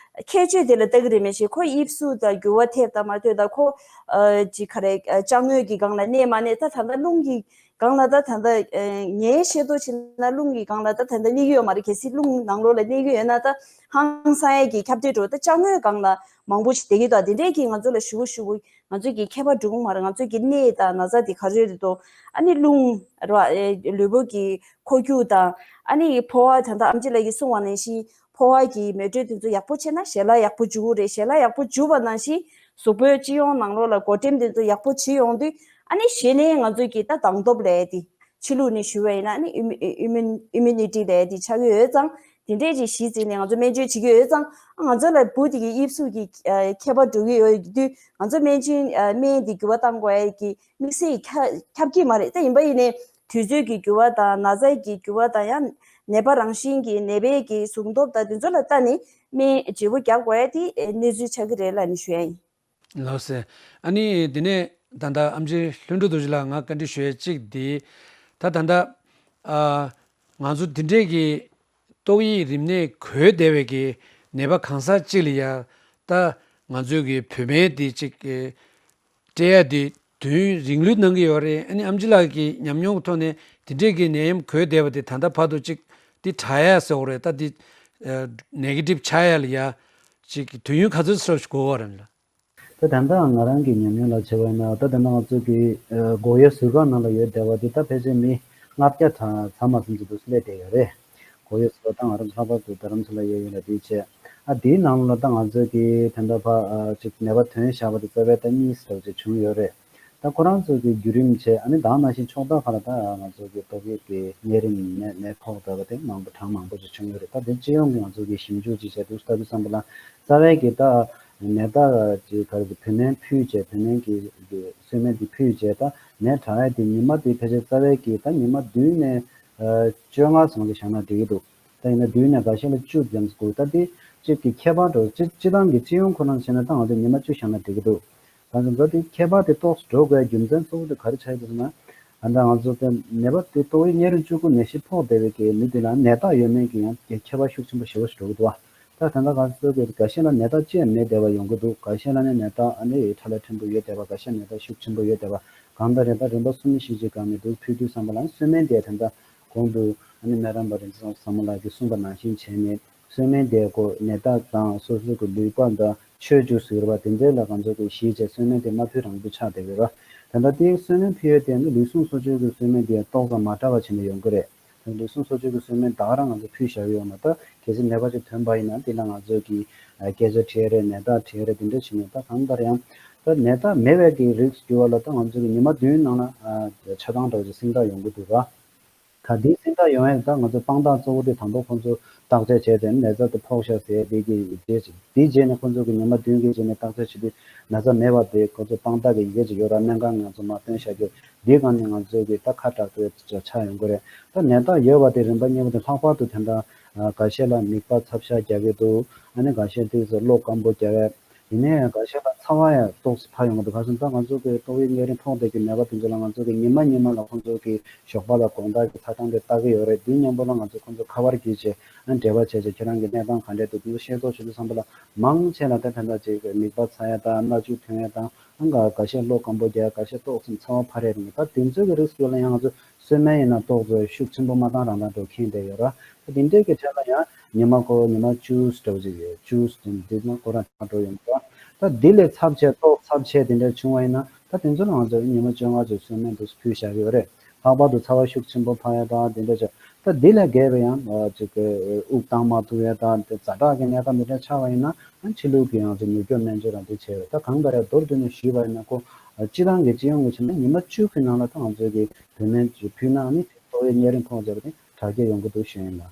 ཁྱད་ཆོས་དེ་ལ་ལྟ་གི་རེད། མི་ཤེས་ཁོ་དབྱིབས་གཟུགས་དང་འགྱུར་བ་ཐེབས་དང་མ་ཐེབས་དང་ཁོ་ཨ་ཅིག་ག་རེ་ཨ་ཅ་དངོས་ཀྱི་སྒང་ལ་གནས་མ་གནས། ད་ད་ལྟ་རླུང་གི་སྒང་ལ་ད་ད་ལྟ་ཨ་ངའི་ཤེས་རྟོགས་བྱས་ན་རླུང་གི་སྒང་ལ་ད་ད་ལྟ་གནས་ཀྱི་ཡོད་མ་རེད། གལ་སྲིད་རླུང་ནང་ལོགས་ལ་གནས་ཀྱི་ཡོད་ན་ད་ཧང་སང་ཡས་ཀྱི་ཁྱབ་གདལ་འགྲོ། ད་ཅ་དངོས་སྒང་ལ་མང་པོ་ཞིག་བསྡད་ཀྱི་འདུག་དེ་འདྲས་ཀྱི་ང་ཚོ་ལ་ཞུ་བོ་ཞུ་བོ། ང་ཚོས་ཀྱི་ཁྱད་པར་འགྲོ་གི་མ་རེད། ང་ཚོས་ཀྱི་ནད་དང་ན་ཚ་དེ་ག་རེ་རེད་དོ། ཨ་ནི་རླུང་ར་ཨེ་ལུས་པོ་གི་འཁོར་རྒྱུག་དང་ཨ་ནི་ཕོ་བ་ད་ལྟ་ཨམ་ཆི་ལགས་ཀྱིས་གསུངས་པ་ནང་བཞིན་ཕོ་བ་གི་མེ་དྲོད་དེ་ཚོ་ཡག་པོ་བྱས་ན་ཞལ་ལག་ཡག་པོ་འཇུ་གི་རེད། ཞལ་ལག་ཡག་པོ་འཇུ་བ་ནང་བཞིན་གཟུགས་པོའི་སྤྱི་ཡོངས་ནང་ལོགས་ལ་བགོ་བཀྲམ་དེ་ཚོ་ཡག་པོ་བྱེད་ཡོང་དུས་ཨ་ནི་གཞི་ནས་ང་ཚོས་ཀྱི་ད་སྡང་སྟོབས་ལས་དེ་ཕྱི་ལུགས་ནས་ཞུ་བ་ཡིན་ན་ཨ་ནི་ཨིམ་ཨིམ་ཨིམ་མུ་ནི་ཊི་ལས་དེ་ཆགས་ཀྱི་ཡོད་ཙང་། དེ་འདྲས་ཀྱི་གཞི་བརྩིས་ནས་ང་ཚོ་སྨན་བཅོས་བྱེད་ཀྱི་ཡོད་ཙང་ང་ཚོ་ལ་བུ་དེ་གི་དབྱིབས་གཟུགས་ཀྱི་ཨ་ཁྱད་པར་འགྲོ་གི་ཡོད་དུས་ང་ཚོ་སྨན་བཅོས་ཨ་སྨན་དེ་འགྱུར་བ་གཏང་དགོས་ཡ་གི་དམིགས་བསལ་ཁྱབ་ཁྱབ་ཀྱི་མ་རེད། ད་ཡིན་པ་ཡིན་ནའི་དུས་ཚོད་ཀྱི་འགྱུར་བ་དང་ན་ཚ་གི་འགྱུར་བ་དང་ཡང་ནད་པ་རང་བཞིན་གྱི་ནད་པའི་གི་ཟུངས་སྟོབས་དང་དེ་ཚོ་ལ་ལྟ་ནས་སྨན་བརྗེ་པོ་རྒྱག་དགོས་ཡ་དེ་ཨ་གནས་ཚུལ་ཆགས་ཀྱི་རེད་ལབ་ནས་ཞུ་ཡ་ཡིན། ལགས་སེ། ཨ་ནི་དེ་ནས་ད་ལྟ་ཨམ་ཆི་ལྷུན་གྲུབ་རྡོ་རྗེ་ལགས་ང་བཀའ་འདྲི་ཞུ་ཡས་གཅིག་འདི། ད་ད་ལྟ་ཨ་ང་ཚོ་འདི་འདྲས་ཀྱི་ཏོག་དབྱིབས་རིམས་ནད་འགོས་བསྡད་པའི་གི་ནད་པ་གང་ཟག་གཅིག་ལ་ཡ་ད་ང་ཚོའི་གི་བོད་སྨན་འདི་གཅིག་གི་སྤྲད་ཡ་འདི་དུས་ཡུན་རིང་ལུས་གནང་གི་ཡོད་རེད། ཨ་ནི་ཨམ་ཆི་ལགས་ཀྱི་ཉམས་མྱོང་གི་ཐོག་ནས་འདི་འདྲས་ཀྱི་ནད་ཡམས་འགོས་བསྡད་པ་དེ་ད་ལྟ་བར་དུ་གཅིག་འདི་དྲག་ཡ་ཟེར་བ་རེད། ད་འདི་ནེ་གེ་ཊིབ་ཆགས་ཡ་ལ་ཡ་གཅིག་དུས་ཡུན་ག་ཚོད་ཙམ་ཞིག་འགོར་བ་རེད་ལ། ད་ད་ལྟ་ང་རང་གི་ཉམས་མྱོང་ལ་བྱས་པ་ཡིན་ན་ད་ད་ལྟ་ང་ཚོ་གི་ཨ་སྒོ་དབྱེ་ཟུར་ཁང་ནང་ལ་ཡོད་བསྡད་པ་དེ་ད་ཕལ་ཆེར་མི་ལྔ་བརྒྱ་ཙམ་ཙམ་མ་ཙམ་ཅིག་འདུག་སླེབས་བསྡད་ཡོད་རེད། སྒོ་དབྱེ་ཟུར་ཁང་ད་ང་རང་ཚོ་ལྷག་པར་དུ་རྡ་རམ་ས་ལ་ཡོད་ཡོད་ལ་དེའི་ཆེད་ཨ་དེའི་ནང་ལ་ད་ང་ཚོ་གི་ད་ལྟ་ཕ་ཨ་ཅིག་ནད་པ་ཐོན་བཞག་པ་དེ་རྩ་བའི་ད་གཉིས་ཙམ་ཅིག་བྱུང་ཡོད་རེད། ད་ཁོ་རང་ཚོ་གི་བརྒྱུད་རིམ་བྱས་ཨ་ནི་ད་ནང་བཞིན་ཕྱོགས་མཐའ་ཁག་ལ་ད་ང་ཚོ་གི་ཏོག་དབྱིབས་ཀྱི་གཉན་རིམས་ནད་ནད་ཕོག་བསྡད་པ་དེ་མང་པོ་གྲངས་མང་པོ་ཅིག་བྱུང་ཡོད་རེད། ད་དེ་སྤྱི་ཡོངས་ཀྱི་ང་ཚོ་གི་ཞིབ་འཇུག་ཅིག་བྱས་འདུག་ལྟ་དུས་ཙམ་པ་ལ་རྩ་བའི་གི་ད་ནད་རྟགས་ཀྱི་ག་རེ་གི་བོད་སྨན་ཕུལ་བྱས་བོད་སྨན་གྱི་གི་གསོལ་སྨན་དེ་ཕུལ་བྱས་ད་ནད་དྲག་ཡ་དེ་ཉི་མ་དེ་ཕལ་ཆེར་རྩ་བའི་གི་ད་ཉི་མ་བདུན་ནས་ཨ་བཅོ་ལྔ་ཙམ་ཅིག་བཞག་ན་འགྲིག་གི་འདུག་ད་ཡིན་ན་བདུན་ནས་འགའ་ཤས་ལ་བཅུ་ཙམ་ཞིག་དགོས། ད་དེ་གཅིག་གི་ཁྱད་པར་འགྲོ་སྤྱི་སྤྱི་བཏང་གི་སྤྱི་ཡོངས་ཁོ་ན་བྱས་ན་ད་ང་ཚོ་ཉི་མ་བཅུ་བཞག་ན་འགྲིག་གི་འདུག་ད་ང་ཚོ་དེ་ཁྱད་པར་དེ་ཏོག་ཙམ་འགྲོ་དགོས་རྒྱུ་མཚན་གཙོ་བོ་དེ་ག་རེ་ཆགས་ཡོད་ཟེར་ན། ད་ལྟ་ང་ཚོ་དེ་ནད་པ་དེ་ཏོག་དབྱིབས་གཉན་རིམས་བཅུ་དགུ་ནད་གཞི་ཕོག་བསྡད་པའི་གི་མི་དེ་ལ་ནད་རྟགས་ཡོད་མེད་ཀྱི་ཡང་གི་ཁྱད་པར་ཤུགས་ཆེན་པོ་ཞེ་པོ་ཞིག་འགྲོ་གི་འདུག་བ། ད་ད་ལྟ་ང་ཚོ་གི་འགའ་ཤས་ལ་ནད་རྟགས་ཅི་ཡང་མེད་བསྡད་པ་ཡོང་གི་འདུག་འགའ་ཤས་ལ་ནི་ནད་རྟགས་ཨ་ནི་ཁྲ་ལ་ཕྲན་བུ་ཡོད་བསྡད་པ། འགའ་ཤས་ནད་རྟགས་ཤུགས་ཆེན་པོ་ཡོད་བསྡད་པ། གང་ལྟར་རེད། ད་རིམ་པ་གསུམ་བཞི་ཅིག་སྒང་ནས་འདུག་ཕུལ་དུས་ཙམ་པ་ལ་གསོལ་སྨན་དེ་ད་ལྟ་གོང་དུ་ཨ་ནི་སྨན་རམས་པ་རིག་འཛིན་བཟང་པོ་ལགས་ཀྱིས་གསུངས་པ་ནང་བཞིན་བྱས་ནས། གསོལ་སྨན་དེ་ཀོ་ནད་རྟགས་དང་སོ་སོ་གི་ལུས་པ་དང་ཆོས་བཅུ་ཟེར་བ་དེ་འདྲའི་ལ་ང་ཚོ་གི་གཞི་བྱས་གསོལ་སྨན་དེ་མ་ཕུལ་རང་ཕུལ་ཆགས་བསྡད་ཡོད་ར། ད་ལྟ་དེའི་གསོལ་སྨན་ཕུལ་ཡོད་དེ་ནི་ལུས་ཟུངས་གསོ་བཅོས་ཀྱི་གསོལ་སྨན་དེ་ཏོག་ཙམ་མ་དྲག་པ་བྱས་ནས་ཡོང་གི་རེད། ད་ལུས་ཟུངས་གསོ་བཅོས་ཀྱི་གསོལ་སྨན་ད་ག་རང་ང་ཚོ་ཕུལ་བཞག་གི་ཡོད་མ་ད་གལ་སྲིད་ནད་པ་ཅིག་ཐོན་པ་ཡིན་ན་དེ་ལ་ང་ཚོ་གི་སྐད་ཆ་དྲིས་ཡ་རེད། ནད་རྟགས་དྲིས་ཡ་རེད། དེ་འདྲ་བྱས་ནས་ད་གང་ལྟར་ཡང་ད་ནད་རྟགས་མེད་པའི་གི་རིགས་འགྱུར་བ་ལ་ད་ང་ཚོ་གི་ཉི་མ་བདུན་ནང་ལ་ཆ་ཚང་འདྲ་བོ་ཅིག་སེང་རྟགས་ཡོང་གི་འདུག་ར། ད་འདི་སེང་རྟགས་ཡོང་ཡས་ད་ང་ཚོ་དཔང་རྟགས་གཙོ་བོ་དེ་དང་པོ་ཁོང་ཚོ་བརྟག་དཔྱད་བྱས་ཏེ་ནད་ཚབས་དེ་ཕོག་ཤག་ཟེར་དེ་གི་རྗེས་དེའི་རྗེས་ནས་ཁོང་ཚོ་གི་ཉི་མ་བདུན་གྱི་རྗེས་ནས་བརྟག་དཔྱད་བྱེད་དུས་ན་ཚ་མེད་པ་དེ་ཁོང་ཚོ་དཔང་རྟགས་ཀྱི་ཡི་གེ་ཅིག་ཡོད་ར། སྨན་ཁང་ང་ཚོ་མ་སྟོན་བཞག་རྒྱུ་འདིའི་སྒང་ནས་ང་ཚོ་གི་ད་ཁ་གྲག་ཏུ་ཆགས་ཡོང་གི་རེད། ད་ནད་རྟགས་ཡོད་པ་དེ་རིམ་པ་གཉིས་པ་དེ་ལྷག་པར་དུ་དེ་འདྲ་འགའ་ཤས་ལ་མིད་པ་ཚབ་ཤ་རྒྱག་གི་འདུག་ཨ་ནི་འགའ་ཤས་དེ་ཚོ་གློ་སྐམ་པོ་རྒྱག་ཡས། དེ་ནས་འགའ་ཤས་ལ་ཚ་བ་ཡང་ཏོག་ཙམ་འཕར་ཡོང་གི་འདུག་ག་སོང་ཙང་ང་ཚོ་གི་ཏོག་དབྱིབས་གཉན་རིམས་ཕོག་བསྡད་ཀྱི་ནད་པ་དེ་ཚོ་ལ་ང་ཚོ་གི་ཉི་མ་ཉི་མ་ལ་ཁོང་ཚོ་གི་ཞོགས་པ་ལ་དགོང་དག་གི་ཚ་གྲང་དེ་ལྟ་གི་ཡོད་རེད། དེའི་མཉམ་པོ་ལ་ང་ཚོ་ཁོང་ཚོ་ཁ་པར་བརྒྱུད་བྱས་ཨ་འབྲེལ་བ་བྱས་བྱས་ཁྱེད་རང་གི་གནས་སྟངས་ག་འདྲས་འདུག་དེ་ཚོ་ཤེས་རྟོགས་བྱེད་དུས་ཙམ་པ་ལ་མང་ཆེ་ལ་ད་ད་ལྟ་ཅིག་མིད་པ་ཚ་ཡ་དང་སྣ་ཆུ་ཐོན་ཡ་དང་ཨ་འགའ་ཤས་གློ་སྐམ་པོ་རྒྱག་ཡ། འགའ་ཤས་ཏོག་ཙམ་ཚ་བ་འཕར་ཡ་རེད། ད་དེ་ཚོ་གི་རིགས་ཚོ་ལ་ཡང་ང་ཚོ་གསོལ་སྨན་ཡིན་ན་ཏོག་ཙམ་ཤུགས་ཆེན་པོ་མ་བཏང་རང་བཏང་འགྲོ་མཁན་དེ་ཡོད་ར། ད་དེ་འདྲས་ཀྱི་གྲས་ལ་ཡང་ཉི་མ་ཁོ་ཉི་མ་བཅུ་འདྲ་བོ་ཅིག་ཡོད། བཅུ་འདི་ན་ཁོ་རང་ཆགས་འགྲོ་ཡོང་གི་ར། ད་འདི་ལས་ཚབས་ཆེ་ཏོག་ཚབས་ཆེ་དེ་འདྲས་བྱུང་བ་ཡིན་ན་ད་དེ་ཚོ་ལ་ང་ཚོ་ཉི་མ་བཅོ་ལྔ་ཙམ་གསོལ་སྨན་དུ་ཕུལ་བཞག་གི་ཡོད་རེད། ལྷག་པར་དུ་ཚ་བ་ཤུགས་ཆེན་པོ་འཕར་ཡ་དང་དེ་འདྲས་ཅིག་ད་འདི་ལས་བརྒལ་བ་ཡང་ཅིག་དབུགས་བཏང་མ་ཐུབ་ཡ་དང་དེ་ཛ་དྲག་གི་གནས་སྟངས་དེ་འདྲས་ཆགས་པ་ཡིན་ན་ཕྱི་ལུགས་ཀྱི་ཡང་ཅིག་མྱུར་སྐྱོབ་སྨན་བཅོས་རང་དེ་བྱས་རེད། ད་གང་ལྟར་ཡང་མདོར་བསྡུས་ནས་ཞུས་པ་ཡིན་ན་ཁོ་སྤྱི་བཏང་གི་སྤྱི་ཡོངས་ཀྱི་ཆ་ནས་ཉི་མ་བཅུ་གི་ནང་ལ་ད་ང་ཚོས་ཀྱི་བོད་སྨན་ཅིག་ཕུལ་ན་ཨ་ནི་ཏོག་དབྱིབས་གཉན་རིམས་ཕོག་བྱས་པ་དེ་དྲག་སྐྱེད་ཡོང་གི་འདུག་ཞུ་ཡིན་ལ།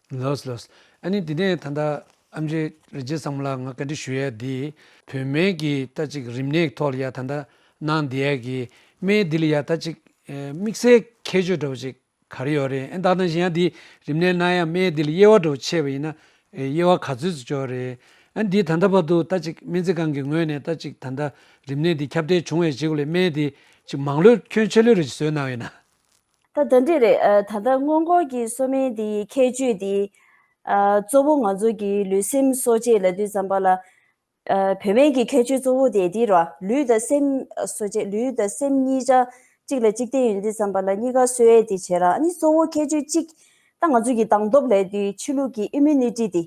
ལགས་ལགས། ཨ་ནི་འདི་ནས་ད་ལྟ་ཨེམ་ཆི་རིན་ཆེན་བཟང་མོ་ལགས་ང་བཀའ་འདྲི་ཞུ་ཡས་འདི་བོད་སྨན་གྱི་ད་ཅིག་རིམས་ནད་ཐོག་ལ་ཡ་ད་ལྟ་གནང་བསྡད་ཡ་གི་སྨན་འདི་ལ་ཡ་ད་ཅིག་དམིགས་བསལ་ཁྱད་ཆོས་འདྲ་བོ་ཅིག་ག་རེ་ཡོད་རེད། ཨ་ད་ནང་བཞིན་ཡང་འདི་རིམས་ནད་གནང་ཡ་སྨན་འདི་ལ་དབྱེ་བ་འདྲ་བོ་ཕྱེ་བ་ཡིན་ན་དབྱེ་བ་ག་ཚོད་ཅིག་ཡོད་རེད། ཨ་འདི་ད་ལྟ་བར་དུ་ད་ཅིག་སྨན་རྩིས་ཁང་གི་ངོས་ནས་ད་ཅིག་ད་ལྟ་རིམས་ནད་འདི་ཁྱབ་གདལ་བྱུང་བའི་རྗེས་ལ་སྨན་འདི་ཅིག་མང་ལོས་ཁྱོན་ཆེ་ལོས་རེ་ཅིག་བཟོས་གནང་ཡོད་ན། ད་ད་འདྲས་རེད། ཨ་ད་ལྟ་སྔོན་འགོག་གི་གསོ་སྨན་དེའི་ཁྱད་ཆོས་དེ་ཨ་གཙོ་བོ་ང་ཚོ་གི་ལུས་སེམས་གསོ་དཔྱད་ལབ་དུས་ཙམ་པ་ལ་ཨ་བོད་སྨན་གྱི་ཁྱད་ཆོས་གཙོ་བོ་དེ་དེ་རེད་བ། ལུས་དང་སེམས་གསོ་དཔྱད་ལུས་དང་སེམས་གཉིས་ཆ་གཅིག་ལ་གཅིག་བརྟེན་ཡོད་དུས་ཙམ་པ་ལ་གཉིས་ཀ་གསོ་ཡས་དེ་བྱས་ར། ཨ་ནི་གཙོ་བོ་ཁྱད་ཆོས་གཅིག་ད་ང་ཚོ་གི་སྡང་སྟོབས་ལབ་དུས་ཕྱི་ལུགས་ཀྱི་ཨིམ་མུ་ནི་ཊི་དེ།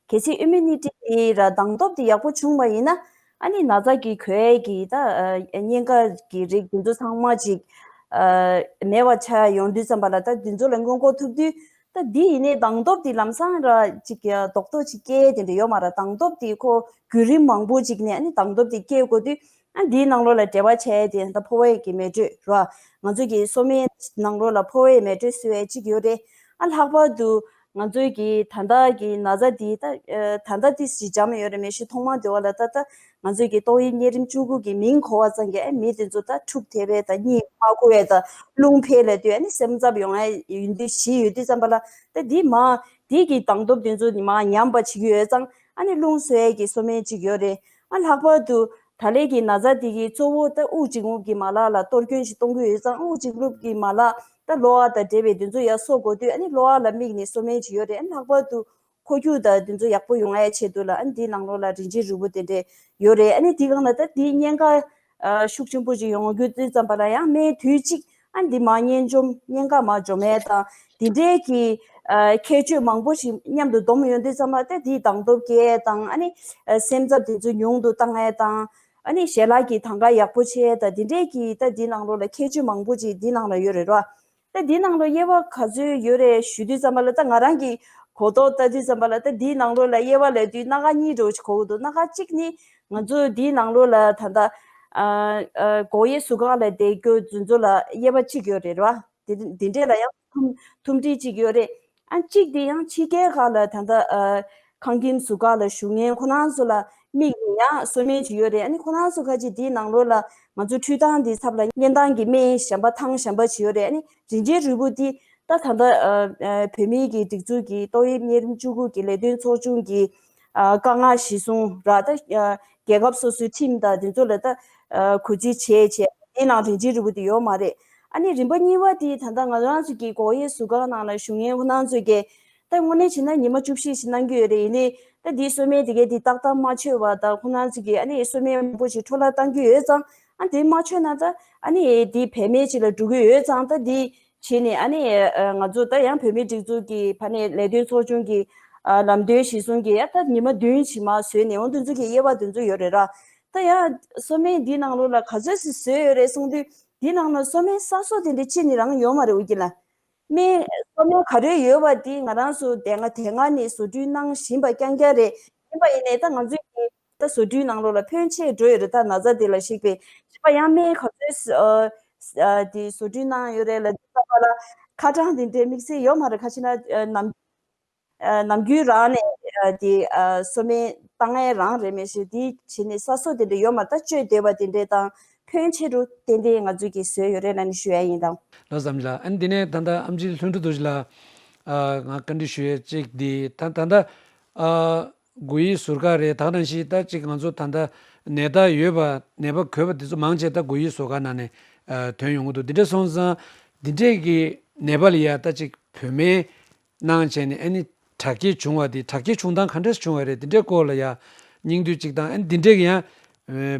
གལ་སྲིད་ཨིམ་མུ་ནི་ཊི་དེ་ར་སྡང་སྟོབས་དེ་ཡག་པོ་བྱུང་བ་ཡིན་ན་ཨ་ནི་ན་ཚ་གི་འགོས་ཀྱི་ད་ཨ་གཉན་ཁ་གི་རིགས་དེ་ཚོ་ཚང་མ་ཅིག་ཨ་མེད་པ་ཆགས་ཡོང་དུས་ཙམ་པ་ལ་ད་དེ་ཚོ་ལ་སྔོན་འགོག་ཐུབ་དུས་ད་འདི་ཡིན་ནའི་སྡང་སྟོབས་དེ་ལམ་སང་ར་ཅིག་ཨ་རྡོག་རྡོག་ཅིག་སྐྱེ་དེ་འདྲ་ཡོད་མ་ར། སྡང་སྟོབས་དེ་ཁོ་བརྒྱུད་རིམ་མང་པོ་ཅིག་ནས་ཨ་ནི་སྡང་སྟོབས་དེ་སྐྱེ་དགོས་དུས་ཨ་འདིའི་ནང་ལོགས་ལ་འབྲེལ་བ་བྱས་དེ་ད་ཕོ་བའི་གི་མེ་དྲོད་ར་ང་ཚོ་གི་གསོ་སྨན་ནང་ལོགས་ལ་ཕོ་བའི་མེ་དྲོད་གསོ་བའི་ཅིག་ཡོད་རེད། ཨ་ལྷག་པར་དུ་ང་ཚོའི་གི་ད་ལྟ་གི་ན་ཚ་འདི་ད་ཨ་ད་ལྟ་ཏིས་ཅིག་འཇམ་ཡོད་རེད། མེ་ཤི་ཐོག་མ་དེ་བ་ལ་ད་ད་ང་ཚོའི་གི་ཏོག་དབྱིབས་གཉན་རིམས་བཅུ་དགུ་གི་མིང་གོ་བ་ཙམ་གྱིས་ཨ་མི་དེ་ཚོ་ད་འཁྲུག་ཐེབས་པས་ད་གཉིད་མ་ཁུག་པས་ད་རླུང་འཕེལ་ལས་དུས་ཨ་ནི་སེམས་འཚབ་ཡོང་ཨ་ཡིན་དུས་ཞི་ཡོད་དུས་ཙམ་པ་ལ་ད་འདི་མ་འདི་གི་སྡང་སྟོབས་དེ་ཚོ་ནི་མ་ཉམས་པ་བྱེད་ཀྱི་ཡོད་ཙང་ཨ་ནི་རླུང་གསོ་ཡས་ཀྱི་གསོ་སྨན་ཅིག་ཡོད་རེད། ཨ་ལྷག་པར་དུ་ད་ལན་གྱི་ན་ཚ་དེ་གི་གཙོ་བོ་ད་དབུགས་འབྱིན་རྔུབ་ཀྱི་མ་ལག་ལ་གཏོར་སྐྱོན་ཞིག་གཏོང་གི་ཡོད་ཙང་དབུགས་འབྱིན་རྔུབ་ཀྱི་མ་ལག་ད་གློ་བ་དང་འབྲེལ་བའི་དེ་ཚོ་ཡར་གསོ་དགོས་དུས་ཨ་ནི་གློ་བ་ལ་དམིགས་ནས་གསོ་སྨན་ཅིག་ཡོད་རེད། ཨ་ལྷག་པར་དུ་འཁོར་རྒྱུག་དང་དེ་ཚོ་ཡག་པོ་ཡོང་ཡའི་ཆེད་དུ་ལ་ཨ་ནི་དེའི་ནང་ལོགས་ལ་རིན་ཆེན་རིལ་བུ་དེ་འདྲས་ཡོད་རེད། ཨ་ནི་དེའི་སྒང་ལ་ད་དེའི་གཉན་ཁ་ཨ་ཤུགས་ཆེན་པོ་ཅིག་ཡོང་རྒྱུ་དུས་ཙམ་པ་ལ་ཡང་སྨན་དུས་གཅིག་ཨ་ནི་འདི་མ་གཉན་འཇོམས་གཉན་ཁ་མ་འཇོམས་ཡས་དང་དེ་འདྲས་ཀྱི་ཨ་ཁྱད་ཆོས་མང་པོ་ཞིག་མཉམ་དུ་བསྡོམས་ཡོང་དུས་ཙམ་པ་ད་དེའི་སྡང་སྟོབས་སྐྱེ་ཡས་དང་ཨ་ནི་ཨ་སེམས་འཚབ་དེ་ཚོ་ཉུང་དུ་བཏང་ཡས་དང་ཨ་ནི་ཞལ་ལག་གི་དང་ག་ཡག་པོ་བྱེད་ཡས་དང་དེ་འདྲས་ཀྱི་ད་འདི་ནང་ལོགས་ལ་ཁྱད་ཆོས་མང་པོ་ཅིག་འདི་ནང་ལ་ཡོད་རེད་ར། ད་འདི་ནང་ལ་དབྱེ་བ་ག་ཚོད་ཡོད་རེད་ཞུ་དུས་ཙམ་པ་ལ་ད་ང་རང་གི་གོ་རྟོགས་ལྟ་དུས་ཙམ་པ་ལ་ད་འདིའི་ནང་ལོགས་ལ་དབྱེ་བ་ལབ་དུས་སྣ་ཁ་གཉིས་འདྲ་བོ་ཞིག་གོ་གི་འདུག་སྣ་ཁ་གཅིག་ནི་ང་ཚོ་འདིའི་ནང་ལོགས་ལ་ད་ལྟ་ཨ་ཨ་སྒོ་དབྱེ་ཟུར་ཁང་ལ་བསྡད་རྒྱུ་དེ་ཚོ་ལ་དབྱེ་བ་གཅིག་ཡོད་རེད་ར། དེ་འདི་འདྲས་ལ་ཡང་ཐུམ་ཐུམ་སྒྲིལ་གཅིག་ཡོད་རེད། ཨ་གཅིག་དེ་ཡང་ཕྱི་རྒྱལ་ཁག་ལ་ད་ལྟ་ཨ་ཁང་ཁྱིམ་ཟུར་ཁང་ལ་བཞུགས་མཁན་ཁོ་རང་ཚོ་ལ་དམིགས་ནས་ཡང་གསོ་སྨན་ཅིག་ཡོད་རེད། ཨ་ནི་ཁོ་རང་ཚོ་ཁ་ཅིག་དེའི་ནང་ལོགས་ལ་ང་ཚོ་འཕྲུལ་ཐང་འདི་ཚབ་ལ་གཉན་ཐང་གི་སྨན་གཞན་པ་ཐང་གཞན་པ་ཅིག་ཡོད་རེད། ཨ་ནི་རིན་ཆེན་རིལ་བུ་འདི་ད་ད་ལྟ་ཨ་ཨ་བོད་མིའི་གི་སྒྲིག་འཛུགས་ཀྱི་ཏོག་དབྱིབས་གཉན་རིམས་བཅུ་དགུ་གི་ལས་དོན་ཚོགས་ཆུང་གི་ཨ་དཀའ་ངལ་གཞིར་བཟུང་ར་ད་ཨ་རྒྱལ་ཁབ་སོ་སོའི་ཁྲིམས་དང་དེ་ཚོ་ལ་ད་ཨ་གུས་བརྩི་བྱས་བྱས་དེའི་ནང་རིན་ཆེན་རིལ་བུ་འདི་ཡོད་མ་རེད། ཨ་ནི་རིམ་པ་གཉིས་པ་དེ་ད་ལྟ་ང་རང་ཚོ་གི་སྒོ་དབྱེ་ཟུར་ཁང་ནང་ལ་བཞུགས་མཁན་ཁོ་རང་ཚོ་གིས་ད་དངོས་གནས་བྱས་ན་ཉི་མ་བཅུ་བཞི་ཞིག་གནང་གི་ཡོད་རེད། ཡིན་ནའི་ད་འདིའི་གསོལ་སྨན་དེ་གའི་དེ་ཏག་ཏག་མ་མཆོད་པ་དང་ཁོ་རང་ཚོ་གིས་ཨ་ནི་གསོལ་སྨན་མང་པོ་ཞིག་འཕྲོ་བརླག་བཏང་གི་ཡོད་ཙང་ཨ་དེ་མ་མཆོད་ན་ད་ཨ་ནི་དེ་བེད་མེད་ཅིག་ལ་འགྲོ་གི་ཡོད་ཙང་ད་དེ་བྱས་ནས་ཨ་ནི་ང་ཚོ་ད་ཡང་བོད་མིའི་སྒྲིག་འཛུགས་ཀྱི་ཕ་ནས་ལས་དོན་ཚོགས་ཆུང་གི་ལམ་སྟོན་གཞིར་བཟུང་གིས་ཡ་ད་ཉི་མ་བདུན་ཞིག་མ་བཟོས་ནས་འོ་དེ་ཚོ་གི་དབྱེ་བ་དེ་ཚོ་ཡོད་རེད་ར། ད་ཡང་གསོལ་སྨན་འདིའི་ནང་ལོགས་ལ་ག་ཚོད་ཅིག་བཟོས་ཡོད་རེད་གསུངས་དུས་འདིའི་ནང་ལ་གསོལ་སྨན་གསར་བཟོ་དེ་འདྲ་ཅི་ནས་རང་ཡོད་མ་རེད། འོ་ཀྱི་ལ། སྨན་གསོལ་སྨན་ག་རེ་ཡོད་པ་དེ་ང་རང་ཚོ་དེ་སྔ་དེ་སྔ་ནས་བཟོ་སྐྲུན་གནང་བཞིན་པ་རྐྱང་རྐྱང་རེད། ཡིན་པ་ཡིན་ནའི་ད་ང་ཚོས་ཀྱི་ད་བཟོ་སྐྲུན་ནང་ལོགས་ལ་ཕོན་ཆེ་འགྲོ་ཡོད་རེད། ད་ན་ཚ་དེ་ལ་གཞིགས་པའི་གཞིགས་པ་ཡང་སྨན་ག་ཚོད་ཨ་ཨ་དེ་བཟོ་སྐྲུན་གནང་ཡོད་རེད་ལ་འདི་ལྟ་བ་ལ་ཁ་གྲངས་དེ་འདྲའི་དམིགས་བསལ་ཡོད་མ་རེད། ཁ་ཕྱིར་ན་ཨ་ནམ་ཨ་ནམ་རྒྱུན་རང་ནས་ཨ་དེ་ཨ་གསོལ་སྨན་བཏང་ཡས་རང་རེད། མེད་ཤེས་དེ་བྱས་ནས་གསར་བཟོ་དེ་འདྲ་ཡོད་མ་རེད། ད་བཅོས་བསྡད་པ་དེ་འདྲས་དང་ཕོན་ཆེ་རུ་ཏན་ཏན་ང་ཚོས་ཀྱིས་བཟོས་ཡོད་རེད་ལབ་ནས་ཞུ་ཡ་ཡིན་ད། ལགས་སམ་ལ་ཨ་ནི་དེ་ནས་ད་ལྟ་ཨེམ་ཆི་ལྷུན་གྲུབ་རྡོ་རྗེ་ལགས་ཨ་ང་བཀའ་འདྲི་ཞུ་ཡས་གཅིག་འདི་ད་ད་ལྟ་ཨ་ སྒོ་དབྱེ་ཟུར་བཀག་རེད། ད་ག་ནང་བཞིན་ད་ཅིག་ང་ཚོ་ད་ལྟ་ནད་རྟགས་ཡོད་པ་ནད་པ་འགོས་པ་དེ་ཚོ་མང་ཆེ་ད་སྒོ་དབྱེ་ཟུར་བཀག་ནང་ནས་ཨ་ཐོན་ཡོང་གི་འདུག་དེ་འདྲ་སོང་ཙང་འདི་འདྲས་ཀྱི་ནད་པ་ལ་ཡ་ད་ཅིག་བོད་སྨན་གནང་བྱས་ནས་ཨ་ནི་དྲག་སྐྱེད་བྱུང་བ་དེ་དྲག་སྐྱེད་བྱུང་སྟངས་ག་འདྲས་བྱུང་བ་རེད། དེ་འདྲའི་སྐོར་ལ་ཡ་སྙིང་བསྡུས་ཅིག་དང་ཨ་ནི་འདི་འདྲས་ཀྱི་ཡང་